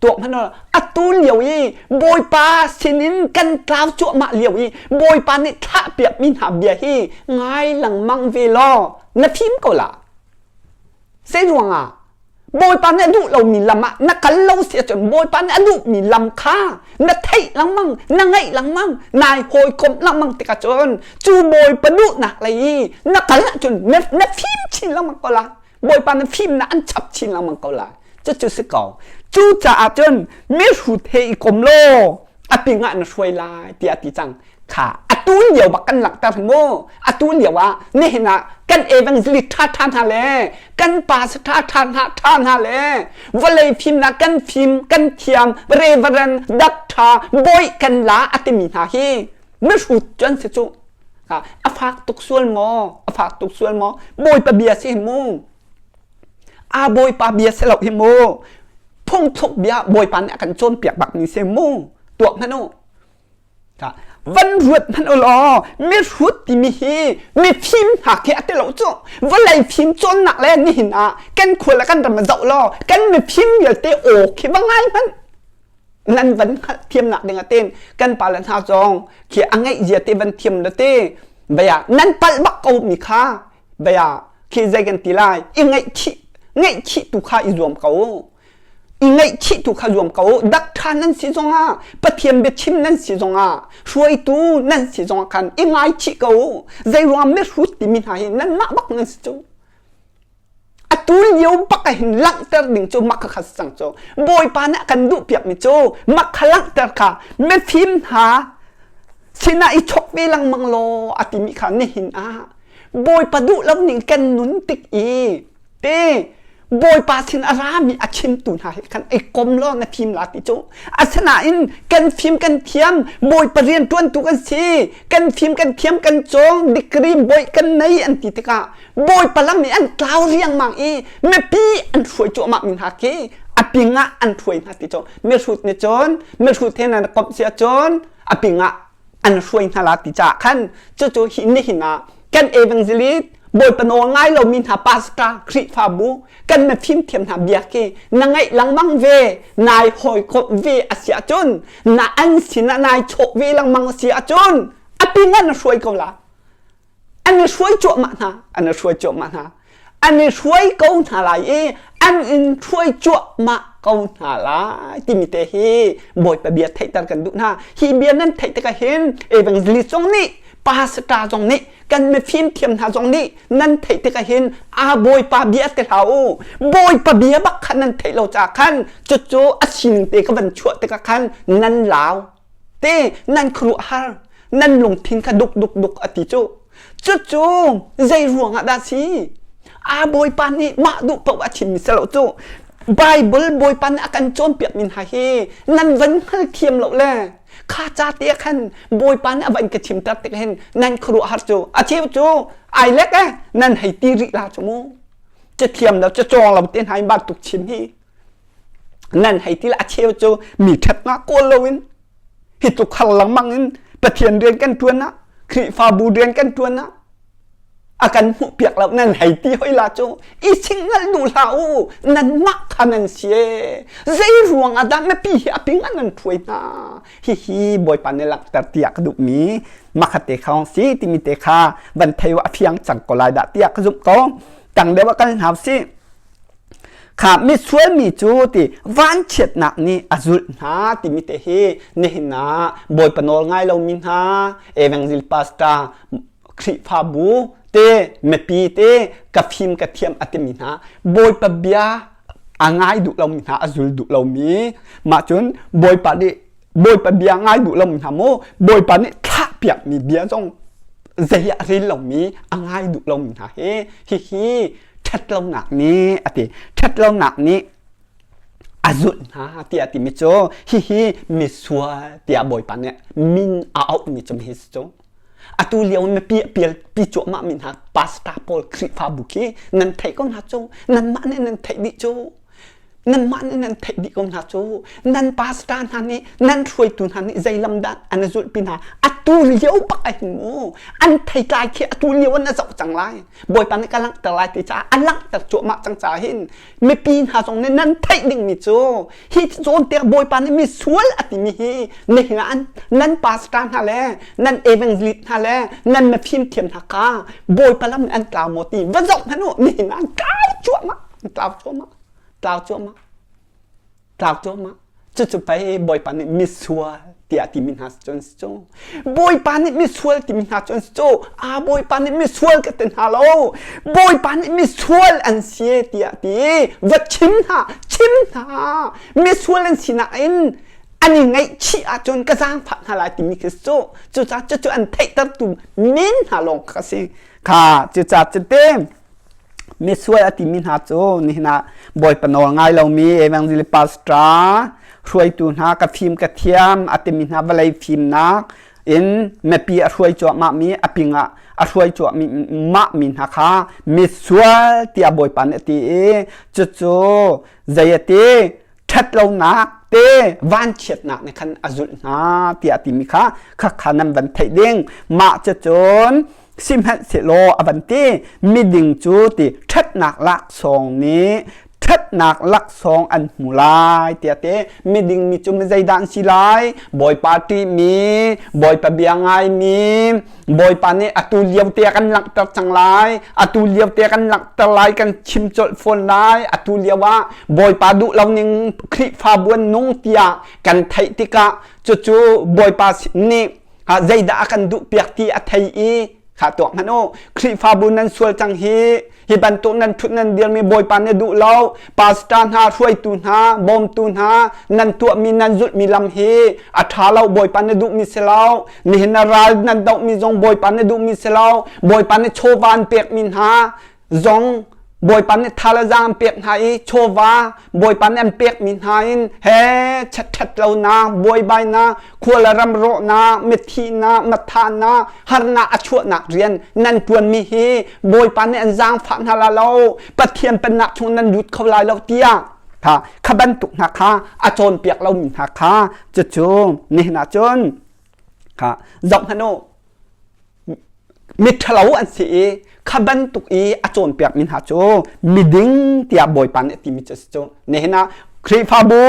Tuah hmanh law atu lio i Bawipa sinin kan tlau cuahmah lio i Bawipa nih thlahpiakmi hna bia hi ngai lengmang ve law na fim ko la. Zei ruangah Bawipa nih a duh lomi lam ah na kal lo si ahcun Bawipa nih a duhmi lam kha na theih lengmang, na ngaih lengmang, nai hawikomh lengmang tikah cun cu Bawipa duhnak lei i na kal ahcun na, na fim chin lengmang ko lai. Bawipa na fimnak an chap chin lengmang ko lai. Cucu si ko. Cucaah cun mihrut he i kom law a pingah na hruai lai tiah a ti cang. Kha atu lio bak kan langhter mu. Atu lio ah nihin ah kan evangelist ṭha ṭha hna le kan pastor ṭha ṭha hna ṭha hna le vawlei fimnak kan fim kan thiam reverend doctor bawi kan la a timi hna hi mihrut cu an si cu. A fak tuk sual maw? A fak tuk sual maw? Bawipa bia si mu. A Bawipa bia si lo hi mu. Phungthluk bia Bawipa nih a kan cawnpiak bak mi si mu. Tuah hmanh u. Van ruat hmanh u law mihrut timi hi mifim hna khi a ti lo cu. Vawlei fim cawnnak le nihin ah kan khua le kan ram zoh law kan mifim vialte aw khi va ngai hmanh. Nan van hngalh thiamnak ding ah tin kan pa le hna zong khi a ngeih zia te van thiam le te bia nan palh bak ko mi kha bia khi zei kan ti lai i ngaihchih ngaihchih tu kha i zuam ko i ngaihchih tu kha zuam ko dak ṭha nan si zongah Pathian biachim nan si zongah hruaitu nan si zongah khan i ngaichih ko zei ruang mihrut timi hna hi nanmah bak nan si cu atu lio bak ah hin langhter ding cu mak kha cang cu Bawipa nih a kan duh piak mi cu mak kha langhter kha mifim hna sinah i chok ve lengmang law a timi kha nihin ah Bawipa duh lo ning kan nun tik i Te Bawipa sin a rami a chimtu hna he khan i kom law na fim la ti cu. Asinain kan fim kan thiam Bawipa rian ṭuantu kan si kan fim kan thiam kan cawng degree bawi kan nei an ti tikah Bawipa lam i an tlau riangmang i mipi an hruai cuahmah mi hna khi a ping ah an hruai hna ti cu. Mihrut nih cun mihrut he nan komh si ahcun a ping ah an hruai hna la ti caah khan cucu hi nihin ah kan evangelist Bawipa nawl ngai lomi hna pastor Khrihfabu kan mifim thiam hna bia khi na ngaih lengmang ve nai hawikomh ve a si ahcun na an sinah nai chawh ve lengmang a si ahcun a ping ah na hruai ko la an i hruai cuahmah hna an i hruai cuahmah hna an i hruai ko hna lai i an in hruai cuahmah ko hna lai timi te hi Bawipa bia theihter kan duh hna hi bia nan theih tikah hin evangelist zong nih pastor zong nih kan mifim thiam hna zong nih nan theih tikah hin a Bawipa bia te hlah u Bawipa bia bak khan nan theih lo caah khan cucu a sining te ka van chuah tikah khan nan lau te nan khuaruahhar nan lungthin kha duk duk duk a ti cu cucu zei ruang ah dah si a bawipa nih mah duh paoh a chimmi si lo cu Bible bawipa nih a kan cawnpiak mi hna hi nan van hngal thiam lo le kha ca te ah khan bawipa nih a van ka chimter tik hin nan khuaruahhar cu a cheu cu ai lek eh nan hei ti rih la cu mu cathiam lo cacawng lo te hna in bantuk chim hi nan hei ti a cheu cu mi ṭhatnak kawl loin hi tluk har lengmang in Pathian rian kan ṭuan ah Khrihfabu rian kan ṭuan ah a kan hmuh piak lo nan hei ti hoi la cu i singnal duh hlah u nanmah kha nan si e zei ruang ah dah mipi hi a ping ah nan ṭhuai hna hihi Bawipa nih langhter tiah ka duhmi makhat te kha si timi te kha van thei a fiang cang ko lai dah tiah ka zumh ko tang deuh ah kal hna usih Kha misual mi cu ti vanchiatnak nih a zulh hna timi te hi nihin ah Bawipa nawl ngai lomi hna evangel pastor Khrihfabu te mipi te ka fim ka thiam a timi hna Bawipa bia a ngai duh lomi hna a zul duh lomi mah cun Bawipa nih Bawipa bia ngai duh lomi hna mu Bawipa nih thlah. piakmi bia zong zei ah rel lomi a ngai duh lomi hna hi hihi ṭhatlonak nih a ti ṭhatlonak nih a zulh hna tiah a timi cu hihi misual tiah Bawipa nih min a auhmi cu hi si cu atu lio mipi a pial pi cuahmah mi hna pastor pawl Khrihfabu khi nan theih ko hna cu nanmah nih nan theih dih cu nanmah nih nan theih dih ko hna cu nan pastor hna nih nan hruaitu hna nih zei lam dah an zulhpi hna atu lio bak ah hin mu an theitlai khi atu lio an a zoh cang lai Bawipa nih ka langhter lai ti caah a langhter cuahmah cang caah hin mipi hna zong nih nan theih dingmi cu hi zawn te Bawipa nih misual a timi hi nihin ah nan pastor hna le nan evangelist hna le nan mifim thiam hna kha Bawipa lam an tlau maw ti va zoh hmanh u nihin ah an tlau cuahmah an tlau cuahmah tlau cuahmah tlau cuahmah cucu pei Bawipa nih misual tiah timi hna cun si cu Bawipa nih misual timi hna cun si cu a Bawipa nih misual ka ti hna lo Bawipa nih misual an si tiah ti va chim hna chim hna misual an sinak in an i ngaihchih ahcun ka zaangfah hna lai timi khi cu cucaah cucu an theihtertu men hna lawng kha si kha cucaah cute Misual a timi hna cu nihin ah Bawipa nawl ngai lomi evangelist pastor hruaitu hna ka fim ka thiam a timi hna vawlei fimnak in mipi a hruai cuahmahmi a ping ah a hruai cuahmah mi hna kha misual tiah Bawipa nih a ti i cucu zei a ti ṭhatlonak te vanchiatnak nih khan a zulh hna tiah a timi kha khakha nan van theih ding mah cucun sihmanhsehlaw a van ti miding cu ti ṭhatnak laksawng nih ṭhatnak laksawng an hmu lai tiah ti miding mi cu zeidah an si lai Bawipa ṭihmi Bawipa bia ngaimi Bawipa nih atu lio te kan langhter cang lai atu lio te kan langhter lai kan chim colh fawn lai atu lio ah Bawipa duh lo ning Khrihfabu an nung tiah kan theih tikah cucu Bawipa nih zeidah a kan duh piak ti a thei i kha tuak hmanh u Khrihfabu nan sual cang hi hi bantuk nan thut nan dirmi Bawipa nih duh lo pastor hna hruaitu hna bawmtu hna nan tuahmi nan zulhmi lam hi a ṭha lo Bawipa nih duhmi si lo nihin na ral nan dohmi zong Bawipa nih duhmi si lo Bawipa nih chawva an pekmi hna zong Bawipa nih tha le zaang an pek hna i chawva Bawipa nih an pekmi hna in he ṭhat lonak buaibainak khua le ram rawhnak mithihnak mathahnak harnak a chuahnak rian nan ṭuanmi hi Bawipa nih an zaangfah hna la lo Pathian pennak chung nan lut kho lai lo tiah kha kha bantuk hna kha a cawnpiak lomi hna kha cucu nihin ah cun kha zoh hmanh u miṭhalo an si i kha bantuk i a cawnpiakmi hna cu miding tiah Bawipa nih a timi cu a si cu nihin ah Khrihfabu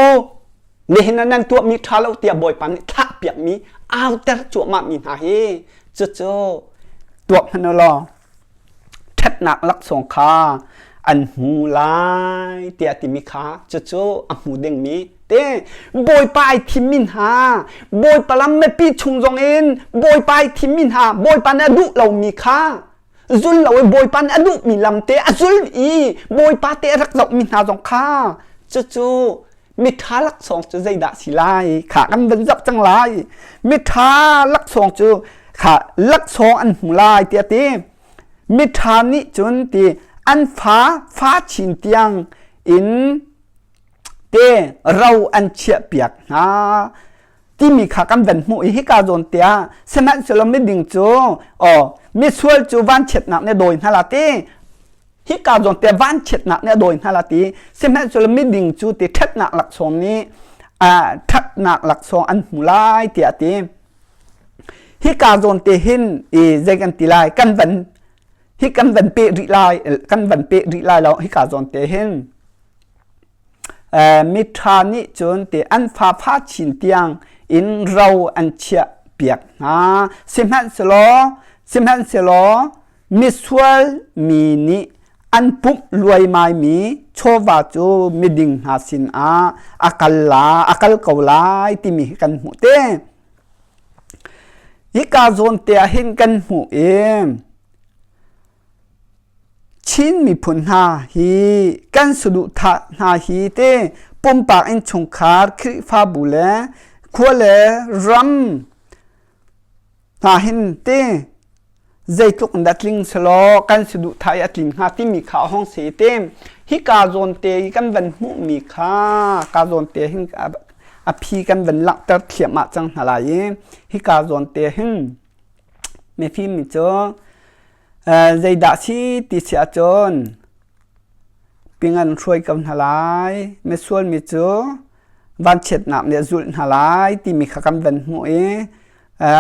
nihin ah nan tuahmi ṭha lo tiah Bawipa nih thlahpiakmi auter cuahmahmi hna hi cucu tuah hmanh u law ṭhatnak laksawng kha an hmu lai tiah timi kha cucu a hmu dingmi te Bawipa ai thimmi hna Bawipa lam mipi chung zong in Bawipa ai thimmi hna Bawipa nih a duh lomi kha zul lo i Bawipa nih a duhmi lam te a zul i Bawipa te a rak zohmi hna zong kha cucu miṭha laksawng cu zeidah si lai kha kan van zoh cang lai miṭha laksawng cu kha laksawng an hmu lai tiah ti miṭha nih cun ti an fa fa chin tiang in te ro an chiah piak hna timi kha kan van hmuh i hika zawn tiah sihmanhsehlaw miding cu aw misual cu vanchiatnak nih dawi hna la ti hika zawn te vanchiatnak nih a dawi hna la ti sihmanhsehlaw miding cu ti ṭhatnak laksawng nih ṭhatnak laksawng an hmu lai tiah a ti hika zawn te hin i zei kan ti lai kan van hi kan van peh rih lai kan van peh rih lai lo hika zawn te hin miṭha nih cun ti an fa fa chin tiang in ro an chiah piak hna sihmanhsehlaw sihmanhsehlaw misual mi nih an pumh luaimaimi chawva cu miding hna sinah a kal la a kal ko lai timi hi kan hmuh te hika zawn te ah hin kan hmuh i Chin miphun hna hi kan saduhthah hna hi te pumpak innchungkhar Khrihfabu le khua le ram. Hna hin te zeitluk in dah tling selaw kan saduhthah i a tlin hnga timi kha a hong si i te hika zawn te i kan van hmuhmi kha ka zawn te hin a phi kan van langhter thliahmah cang hna lai i hika zawn te hin mifim mi cu zeidah si ti si ahcun ping an hruai ko hna lai misual mi cu vanchiatnak nih a zulh hna lai timi kha kan van hmuh i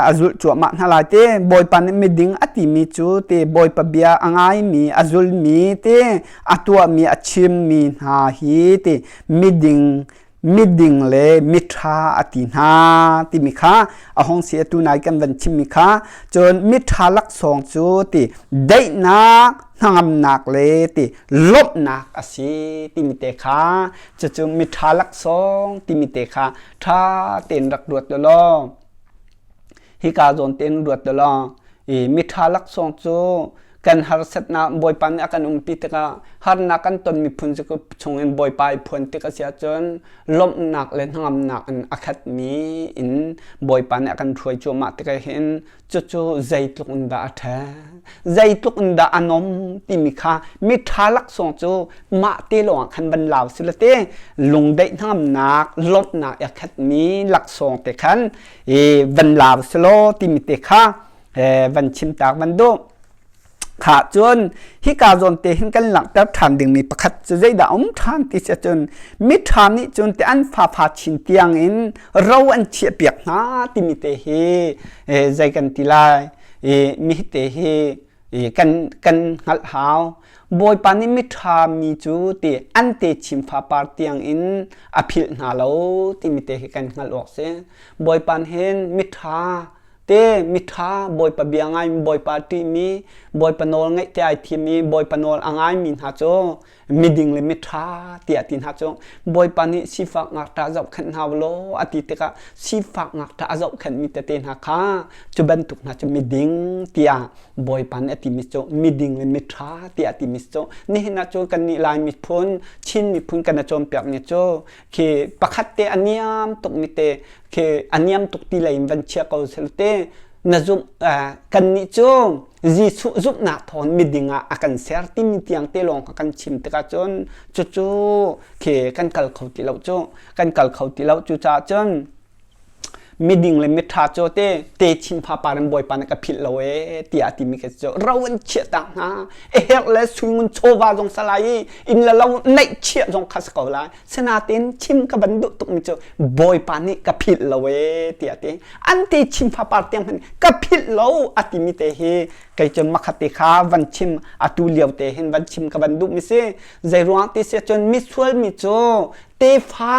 a zulh cuahmah hna lai te Bawipa nih miding a timi cu te Bawipa bia a ngaimi a zulmi te a tuahmi a chimmi hna hi te miding miding le miṭha a ti hna timi kha a hong si atu nai kan van chimmi kha cun miṭha laksawng cu ti daihnak hnangamnak le ti lawmhnak a si timi te kha cucu miṭha laksawng timi te kha ṭha tein rak ruat law hika zawn tein ruat law i miṭha laksawng cu kan harsatnak Bawipa nih a kan umpi tikah harnak kan ton miphun chungin Bawipa i phuan tik a si ahcun lawmhnak le hnangamnak in a khatmi in Bawipa nih a kan hruai cuahmah tikah hin cucu zeitluk in dah a ṭha zeitluk in dah a nom timi kha miṭha laksawng cu mah te lawngah khan van lau si la te lungdaih hnangamnak lawmhnak a khatmi laksawng te khan i van lau si law timi te kha van chim tak van duh kha cun hika zawn te hin kan langhter ṭhan dingmi pakhat cu zeidah um ṭhan ti si cun miṭha nih cun te an fafa chin tiang in ro an chiah piak hna timi te hi zei kan ti lai mi te hi kan kan hngalh hau Bawipa nih miṭha mi cu ti an te chim fapar tiang in a philh hna lo timi te hi kan hngalh awk si Bawipa hin miṭha te miṭha Bawipa bia ngaimi Bawipa ṭihmi Bawipa nawl ngaih te ai thim i Bawipa nawl a ngaimi hna cu miding le miṭha tiah ti hna cu Bawipa nih sifak ngakṭah zohkhenh hna law a ti tikah sifak ngakṭah a zohkhenhmi tete hna kha cu bantuk hna cu miding tiah Bawipa nih a timi cu miding le miṭha tiah a timi cu nihin ah cun kannih Lai miphun Chin miphun kan i cawnpiakmi cu khi pakhat te a niam tukmi te khi a niam tuk ti lei in van chia ko sel te na zumh kannih cu Jesuh zumhnak thawng miding ah a kan ser timi tiang te lawng kha kan chim tikah cun cucu khi kan kal kho ti lo cu kan kal kho ti lo cucaah cun miding le miṭha cu te te chin fa par in bawipa nih ka philh lo ee tiah a timi ka cu ro an chiah tak hna a herh le suingun chawva zong salai i inn le lo neih chiah zong kha si ko lai sinain chim ka van duh tukmi cu bawipa nih ka philh lo ee tiah ti an te chim fa par tiang hmanh ka philh lo a timi te hi kei cun makhat te kha van chim atu lio te hin van chim ka van duh mi si zei ruang ti si cun misual mi cu tefa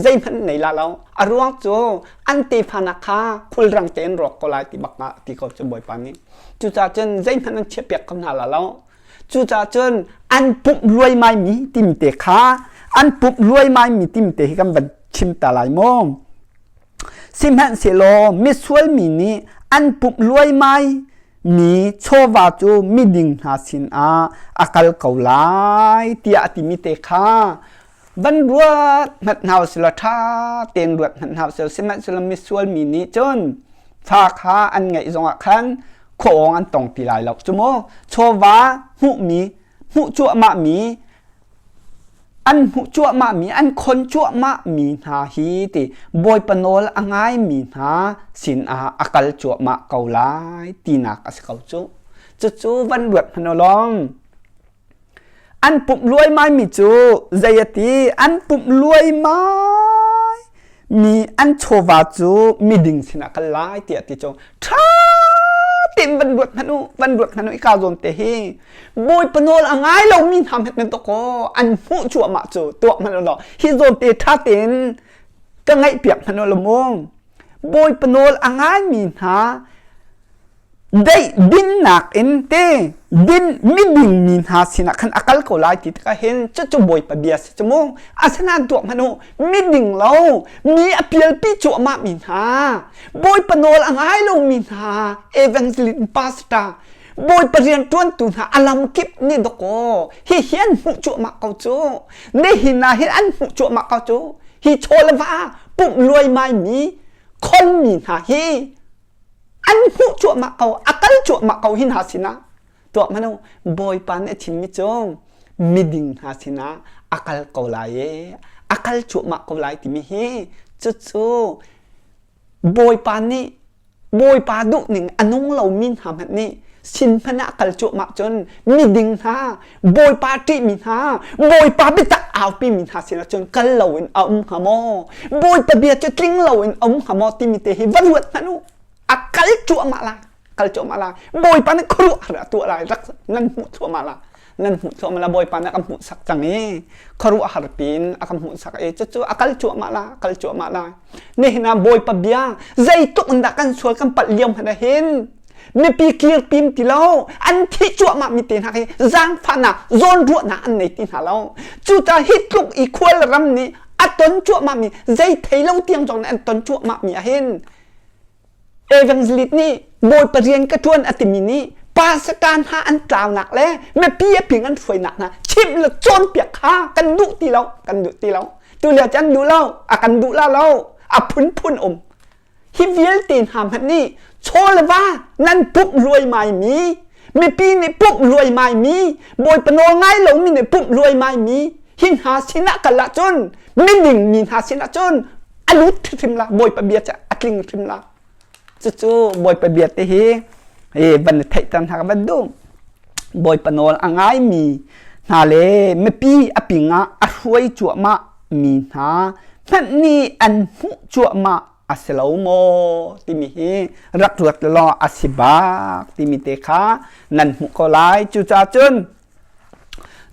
zeihmanh nei la lo a ruang cu an tefa nak kha khulrang tein rawk ko lai ti bak ti ko cu bawipa nih cucaah cun zeihmanh an chiah piak ko hna la lo cucaah cun an pumh luaimai mi timi te kha an pumh luaimai mi timi te hi kan van chim ta lai maw sihmanhsehlaw misual mi nih an pumh luaimai mi chawva cu miding hna sinah a kal ko lai tiah a timi te kha van ruat hmanh hna usih law ṭha tein ruat hmanh hna usih law sihmanhsehlaw misual mi nih cun fa kha an ngeih zongah khan khuaawng an tong ti lai lo cu mu chawva hmuhmi hmuh cuahmahmi an hmuh cuahmahmi an khon cuahmahmi hna hi ti Bawipa nawl a ngaimi hna sinah a kal cuahmah ko lai tinak a si ko cu cucu van ruat hmanh u lawng An pumh luaimaimi cu zei a ti? An pumh luaimai mi an chawva cu miding sinah kal lai tiah ti cu ṭha tein van ruat hmanh u, van ruat hmanh u i ka zawn te hi Bawipa nawl a ngai lomi hna hmanh nan kaw an hmuh cuahmah cu tuah hmanh u law hi zawn te ṭha tein ka ngaihpiak hmanh u law mu. Bawipa nawl a ngaimi hna Deih dinnak in te din miding mi hna sinah khan a kal ko lai ti tikah hin cucu Bawipa bia si cu mu asinain tuah hmanh u miding lo mi a pialpi cuahmah mi hna Bawipa nawl a ngai lomi hna evangelist pastor Bawipa rianṭuantu hna a lamkip nih dawkaw hi hi an hmuh cuahmah ko cu nihin ah hin an hmuh cuahmah ko cu hi chaw le va pumh luaimai mi khonmi hna hi. An hmuh cuahmah ko, a kal cuahmah ko hi hna sinah. Tuah hmanh u, Bawipa nih a chimmi cu miding hna sinah a kal ko lai i a kal cuahmah ko lai timi hi cucu Bawipa nih Bawipa duhning a nung lomi hna hmanh nih sin hmanh ah kal cuahmah cun miding hna, Bawipa ṭihmi hna, Bawipa biatak aupimi hna sinah cun kal loin a um hnga maw? Bawipa bia cu tling loin a um hnga maw timi te hi va ruat hmanh u. A kal cuahmah lai. Kal cuahmah lai. Bawipa nih khuaruahhar a tuah lai. Rak nan hmuh thluahmah lai. Nan hmuh thluahmah lai. Bawipa nih a kan hmuhsak cang i khuaruahhar piin a kan hmuhsak i cucu a kal cuahmah lai. A kal cuahmah lai. Nihin ah Bawipa bia zeitluk in dah kan sual kan palh lio hmanh ah hin mipi kirpim ti lo an thih cuahmah mi te hna hi zaangfahnak zawnruahnak an nei ti hna lo cucaah hi tluk i khual ram nih a ton cuahmah mi zei thei lo tiang zong nih an ton cuahmah mi ah hin Evangelist nih Bawipa rian ka ṭuan a timi nih pastor hna an tlaunak le mipi a ping an hruainak hna chimh le cawnpiak kha kan duh ti lo kan duh ti lo tu lio cu an duh lo a kan duh la lo a phunphun um hi vialte hna hmanh nih chaw le va nan pumh luaimai mi mipi nih pumh luaimai mi Bawipa nawl ngai lomi nih pumh luaimai mi hi hna sinah kal ahcun miding mi hna sinah cun a lut hrim la Bawipa bia cu a tling hrim la cucu Bawipa bia te hi van theihter hna ka van duh Bawipa nawl a ngaimi hna le mipi a ping ah a hruai cuahmah mi hna hmanh nih an hmuh cuahmah a si lo maw timi hi rak ruat law a si bak timi te kha nan hmuh ko lai cucaah cun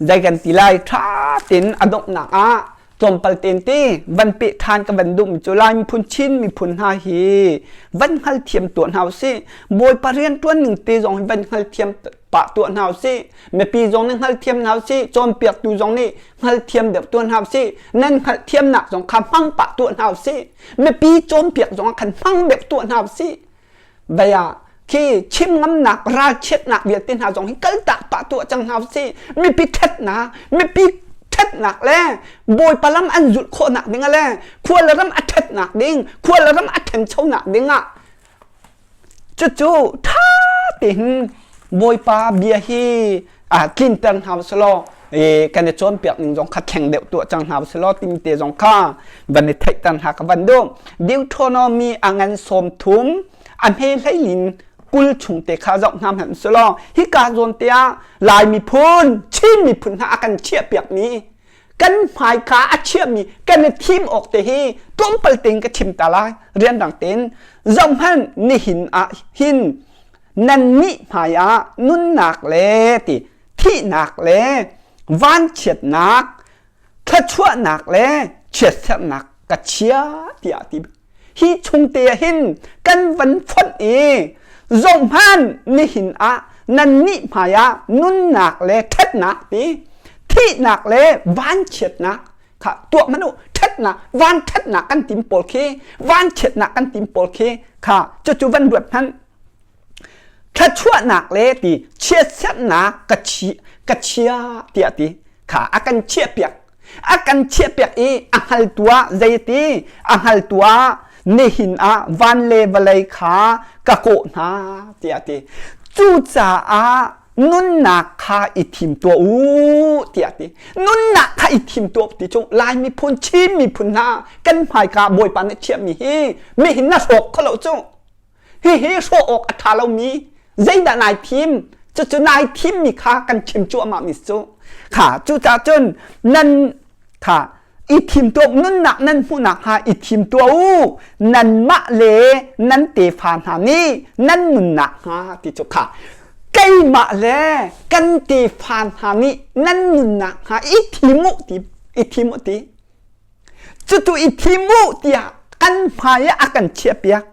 Zei kan ti lai ṭha tein a donghnak ah tlawmpal tein ti van peh ṭhan ka van duhmi cu Lai miphun Chin miphun hna hi van hngalthiam tuah hna usih. Bawipa rianṭuan ning te zong hi van hngalthiam pah tuah hna usih. Mipi zong nih hngalthiam hna usih. Cawnpiaktu zong nih hngalthiam deuh tuah hna usih. Nan hngalhthiamnak zong kha hmang pah tuah hna usih. Mipi cawnpiak zong ah khan hmang deuh tuah hna usih. Vai ah khi chim ngamnak ralchiatnak vialte hna zong hi kaltak pah tuah cang hna usih mipi ṭhatnak mipi ṭhatnak le bawipa lam an zulh khawhnak ding le khua le ram a ṭhatnak ding khua le ram a ṭhanchonak ding ah cucu ṭha tein bawipa bia hi ah tlinter hna usih law kan i cawnpiak ning zong kha thleng deuh tuah cang hna usih law timi te zong kha van i theihter hna ka van duh. Deuteronomy a ngan 30 a hme hleilin 20 chung te kha zoh hna hmanh usih law hika zawn te ah Lai miphun Chin miphun hna a kan chiahpiakmi kan hmaika a chiahmi kan i thim awk te hi tlawmpal tein ka chim ta lai rianrang tein zohhmanh nihin ah hin nannih hmaiah nunnak le ti thihnak le vanchiatnak thluachuahnak le chiatserhnak ka chia tiah a ti hi chungte ah hin kan van fonh i zohhmanh nihin ah nannih hmaiah nunnak le ṭhatnak ti thihnak le vanchiatnak kha tuah hmanh u ṭhatnak vanṭhatnak kan tim pawl khi vanchiatnak kan tim pawl khi kha cucu van ruat hmanh thluachuahnak le ti chiatserhnak ka chi ka chia tiah ti kha a kan chiahpiak a kan chiahpiak i a hngaltu ah zeiti a hngaltu ah nihin ah van le vawlei kha ka kawh hna tiah ti cucaah nunnak kha i thim tuah u tiah ti nunnak kha i thim tuah ti cu Lai miphun Chin miphun hna kan hmaika Bawipa nih chiahmi hi mihin na hrawk kho lo cu Hihi hrawh awk a ṭha lomi zeidah nai thim? Cucu nai thimmi kha kan chim cuahmahmi cu. Kha cucaah cun nan kha i thim tuah nunnak nan hmuhnak hnga i thim tuah u nanmah le nan tefa hna nih nan nunnak hnga ti cu kha keimah le kan tefa hna nih nan nunnak hnga i thim u ti i thim u ti Cutu i thim u tiah kan hmai ah a kan chiahpiak.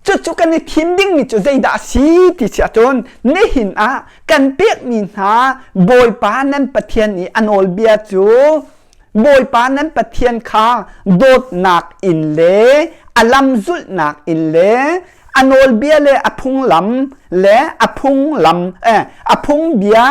Cucu kan i thim dingmi cu zeidah a si ti si ahcun nihin ah kan pekmi hna Bawipa nan Pathian i a nawlbia cu Bawipa nan Pathian kha dawtnak in le a lam zulhnak in le a nawlbia le a phunglam le a phunglam eh, a phungbia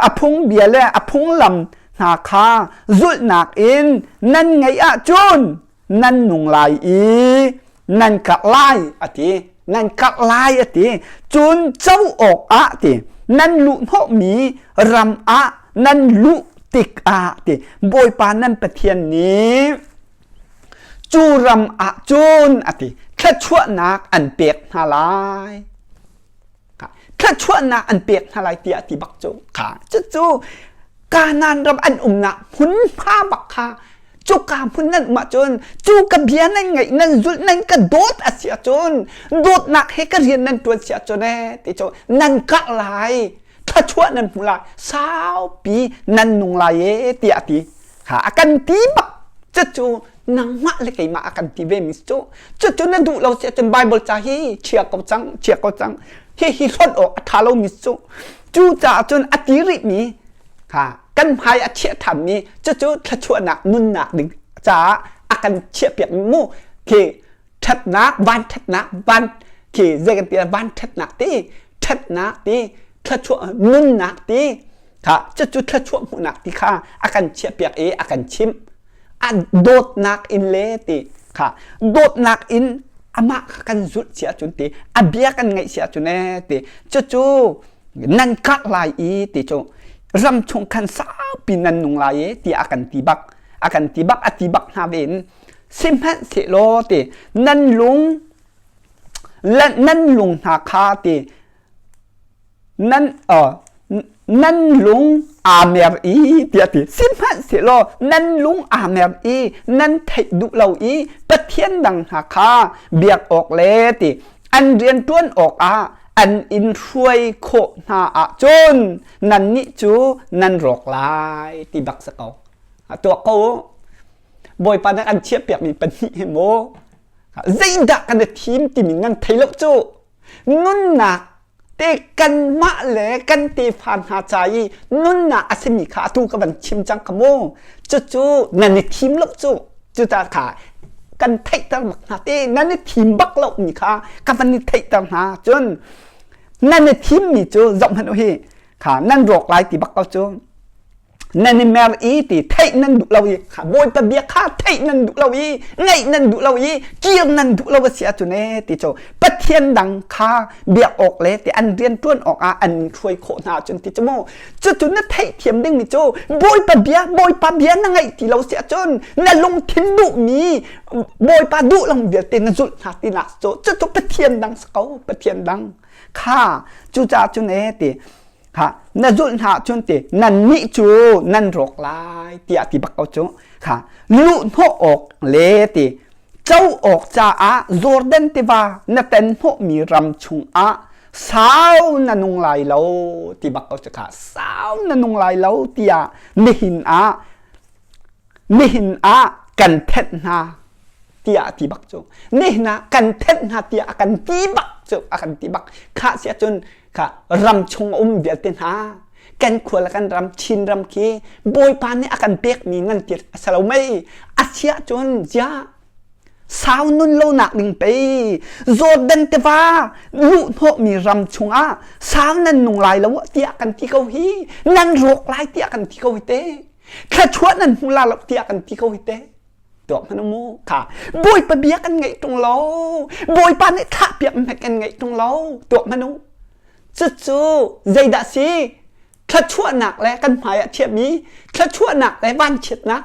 a phungbia le a phunglam hna kha zulhnak in nan ngeih ahcun nan nung lai i nan karh lai a ti. Nan karh lai a ti. Cun co awk ah ti nan luhhnawhmi ram ah nan luh tikah ti Bawipa nan Pathian nih cu ram ah cun a ti thluachuahnak an pek hna lai. Thluachuahnak an pek hna lai tiah ti bak cu kha cucu Kanaan ram an umnak hmunhma bak kha cuka hmun nan um ahcun cu ka bia nan ngaih nan zulh nan ka dawt a si ahcun dawtnak he ka rian nan ṭuan si ahcun ee ti cu nan karh lai thluachuah nan hmu lai saupi nan nung lai ee tiah a ti kha a kan ti bak cucu nangmah le keimah a kan ti ve mi cu cucu na duh lo si ahcun Bible ca hi chia ko cang chia ko cang hi hi hlonh awk a ṭha lo mi cu cu caah cun a ti rih mi kha kan hmai a chiah ṭhan mi cucu thluachuahnak nunnak ding caah a kan chiahpiak mi mu khi ṭhatnak van ṭhatnak van khi zei kan ti van ṭhatnak ti ṭhatnak ti thluachuah nunnak ti kha cucu thluachuah hmuhnak ti kha a kan chiahpiak i a kan chimh a dawtnak in le ti kha dawtnak in amah kha kan zulh si ahcun ti a bia kan ngaih si ahcun ee ti cucu nan karh lai i ti cu ram chung khan saupi nan nung lai i ti a kan ti bak a kan ti bak a ti bak hna ve in sihmanhsehlaw ti nan lung nan lung hna kha ti nan nan lung aa mer i tiah ti sihmanhsehlaw nan lung aa mer i nan theih duh lo i pathian dang hna kha biak awk le ti an rian ṭuan awkah an in hruai khawh hna ahcun nannih cu nan rawk lai ti bak si ko tuak ko bawipa nih an chiahpiakmi pahnih hi mu zeidah kan i thim timi nan thei lo cu nunnak te kanmah le kan tefa hna ca i nunnak a simi kha atu ka van chim cang kha mu cucu nan i thim lo cu cuta kha kan theihter bak hna te nan i thim bak lo mi kha ka van i theihter hna cun nan i thim mi cu zoh hmanh u hi kha nan rawk lai ti bak ko cu nan i mer i ti theih nan duh lo i kha bawipa bia kha theih nan duh lo i ngaih nan duh lo i kir nan duh lo a si ahcun ee ti cu pathian dang kha biak awk le ti an rian ṭuan awk ah an hruai khawh hna ahcun ti cu mu cucu na theihthiam dingmi cu bawipa bia bawipa bia na ngaih ti lo si ahcun na lungthin duhmi bawipa duh lo vialte na zulh hna tinak cu cucu pathian dang si ko pathian dang kha cucaah cun ee ti kha na zulh hna ahcun ti nannih cu nan rawk lai tiah ti bak ko cu kha luhhnawh awk le ti co awk caah Jordan tiva na ten hnawhmi ram chungah sau na nung lai lo ti bak ko cu kha sau na nung lai lo tiah nihin ah nihin ah kan thenh hna tiah a ti bak cu nihin ah kan thenh hna tiah a kan ti bak cu a kan ti bak kha si ahcun kha ram chung um vialte hna kan khua le kan ram Chin ram khi Bawipa nih a kan pekmi nan ti a si lo mei a si ahcun ziah sau nun lo nak ding pei Jordan tiva luhhnawhmi ram chungah sau nan nung lai lo tiah kan ti ko hi nan rawk lai tiah kan ti ko hi te thluachuah nan hmu la lo tiah kan ti ko hi te tuak hmanh mu kha bawipa bia kan ngaih tung lo bawipa nih thlah piak hmet kan ngaih tung lo tuak hmanh u cucu zeidah si thluachuahnak le kan hmai ah chiahmi thluachuahnak le vanchiatnak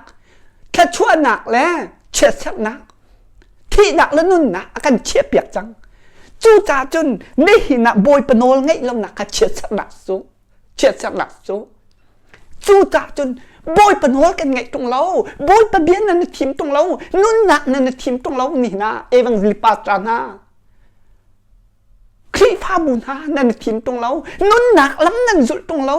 thluachuahnak le chiatserhnak thihnak le nunnak a kan chiahpiak cang cucaah cun nihin ah bawipa nawl ngaih lonak kha chiatserhnak cu chiatserhnak cu cucaah cun bawipa nawl kan ngaih ṭung lo bawipa bia nan i thim ṭung lo nunnak nan i thim ṭung lo ni hna evangel pastor hna Khrihfabu hna nan i thim ṭung lo nunnak lam nan zulh ṭung lo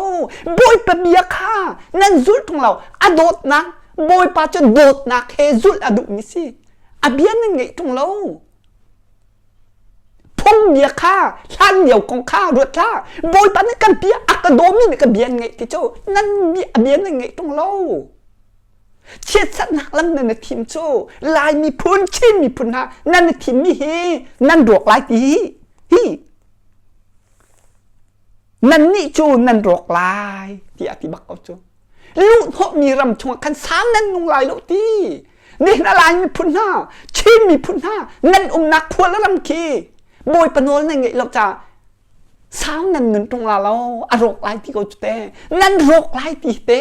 bawipa bia kha nan zulh ṭung lo a dawtnak bawipa cu dawtnak he zulh a duhmi si a bia nan ngaih ṭung lo Phungbia kha hlan lio kong kha ruat hlah. Bawipa nih kan bia a ka dawmi nih ka bia an ngaih ti cu nan bia a bia nan ngaih ṭung lo. Chiatserhnak lam nan i thim cu Lai miphun, Chin miphun hna nan i thimmi hi nan rawk lai ti hi hi nannih cu nan rawk lai tiah ti bak ko cu. Luhhnawhmi ram chungah khan sang nan nung lai lo ti. Nihin a Lai miphun hna, Chin miphun hna, nan umnak khua le ram khi. Bawipa nawl nan ngeih lo caah sau nan nun ṭung la lo a rawk lai ti ko cu te nan rawk lai ti te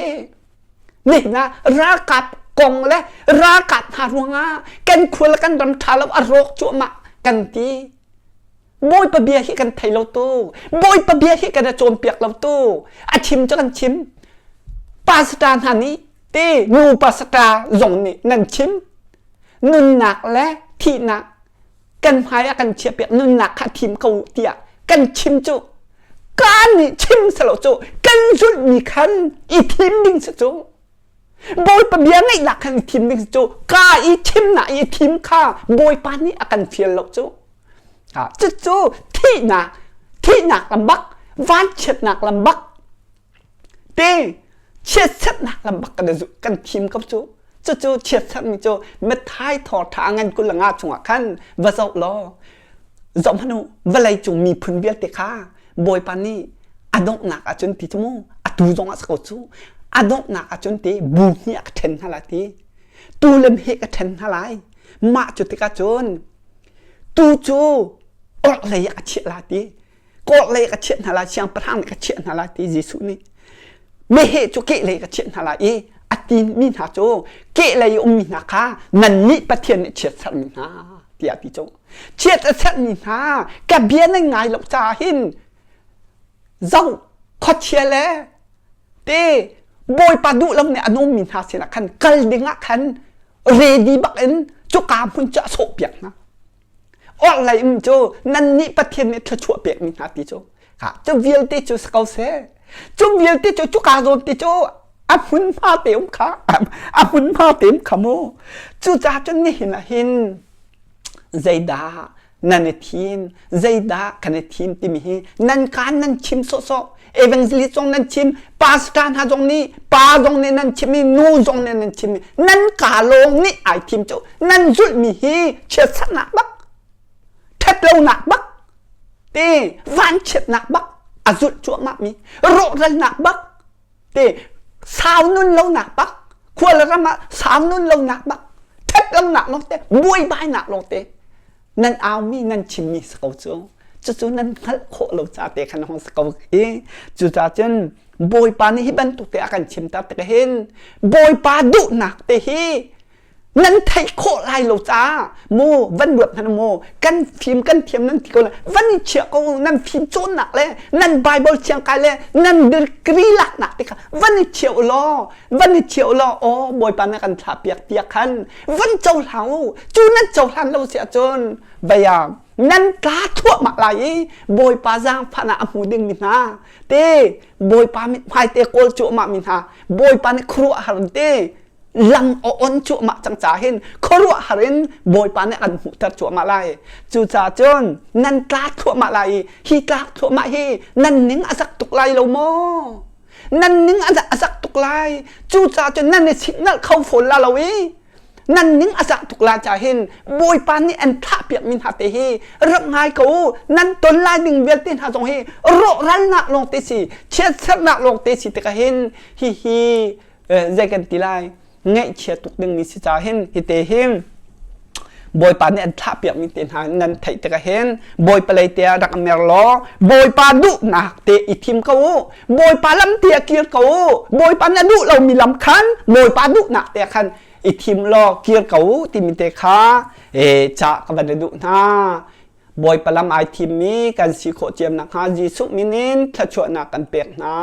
nihin ah ralkap kong le ralkap hna ruangah kan khua le kan ram ṭha lo a rawk cuahmah kan ti Bawipa bia hi kan thei lo tu Bawipa bia hi kan i cawnpiak lo tu a chim cu kan chim pastor hna nih ti nu pastor zong nih nan chim nunnak le thihnak kan hmai ah kan chiahpiak nunnak kha thim ko tiah kan chim cu kaan nih chim selo cu kan zulhmi khan i thim ding si cu Bawipa bia ngaihnak khan i thim ding si cu ka i thimnak i thim kha Bawipa nih a kan fial lo cu cucu thihnak thihnak lam bak vanchiatnak lam bak te chiatserhnak lam bak kan kan thim ko cu cucu chiatserhmi cu Matthai thawngṭha ngan 25 chungah khan va zoh law zoh hmanh u vawlei cung miphun vialte kha Bawipa nih a donghnak ahcun ti cu mu atu zong ah si ko cu a donghnak ahcun ti bu hnih ah ka ṭhen hna lai ti tu le he ka ṭhen hna lai mah cu tikah cun tu cu orhlei ah ka chiah lai ti kawlei ka chiah hna lai siangpahrang nih ka chiah hna lai ti Jesuh nih meheh cu kehlei ka chiah hna lai i a timi hna cu kehlei ummi hna kha nannih Pathian nih chiat sermi hna tiah ti cu chiat a sermi hna ka bia nan ngai lo caah hin zoh khuachia le te Bawipa duh lo nih a ummi hna sinah khan kal ding ah khan ready bak in cuka hmun cu a sawhpiak hna Orhlei um cu nannih Pathian nih thluachuah pekmi hna ti cu cu vialte cu si ko seh. Cu vialte cu cuka zawn ti cu a hmunhma te um kha a hmunhma te um kha mu. Cucaah cun nihin ah hin zeidah nan i thim zeidah kan i thim timi hi nan kaan nan chim sawhsawh evangelist zong nan chim pastor hna zong nih pa zong nih nan chim i nu zong nih nan chim i nan ka lawng nih ai thim cu nan zulhmi hi chiatserhnak bak ṭhatlonak bak te vanchiatnak bak a zulh cuahmah mi rawhralnak bak te sau nun lonak bak khua le ram ah sau nun lonak bak ṭhatlonak lawng te buaibainak lawng te nan aumi nan chimmi si ko cu cucu nan hngalh khawh lo ca te khan hong si ko i cucaah cun Bawipa nih hi bantuk te a kan chimter tik hin Bawipa duhnak te hi nan theih khawh lai lo caah mu van ruat hmanh mu kan fim kan thiam nan ti ko le van i chiah ko nan fim cawnnak le nan Bible thiang kai le nan degree laknak te kha van i chiah u law van i chiah u law aw Bawipa nih kan thlah piak tiah khan van cohlang u cu nan cohlan lo si ahcun vaya nan tla thluahmah lai i Bawipa zaangfah ah a hmu dingmi hna te Bawipa mithmai te kawl cuahmah mi hna Bawipa nih khuaruahhar te lam a on cuahmah cang ca hin khuaruahhar in Bawipa nih an hmuhter cuahmah lai cucaah cun nan tla thluahmah lai i hi tlak thluahmah hi nan ning a zak tuk lai lo maw nan ning a zak tuk lai cucaah cun nan i siknalh kho fawn la lo i nan ning a zah tuk la ca hin Bawipa nih an thlah piak mi hna te hi rak ngai ko u nan ton lai ding vialte hna zong hi rawhralnak lawng te si chiatserhnak lawng te si tikah hin hi hi zei kan ti lai ngaihchia tuk dingmi si ca hin hi te hin Bawipa nih an thlah piakmi te hna nan theih tikah hin Bawipa lei te ah rak mer law Bawipa duhnak te i thim ko u Bawipa lam te ah kir ko u Bawipa na duh lomi lam khan Bawipa duhnak te khan i thim law kir ko u timi te kha e ca ka van duh hna Bawipa lam ai thimmi kan si khawh ciam nakhnga Jesuh min in thluachuahnak kan pek hna.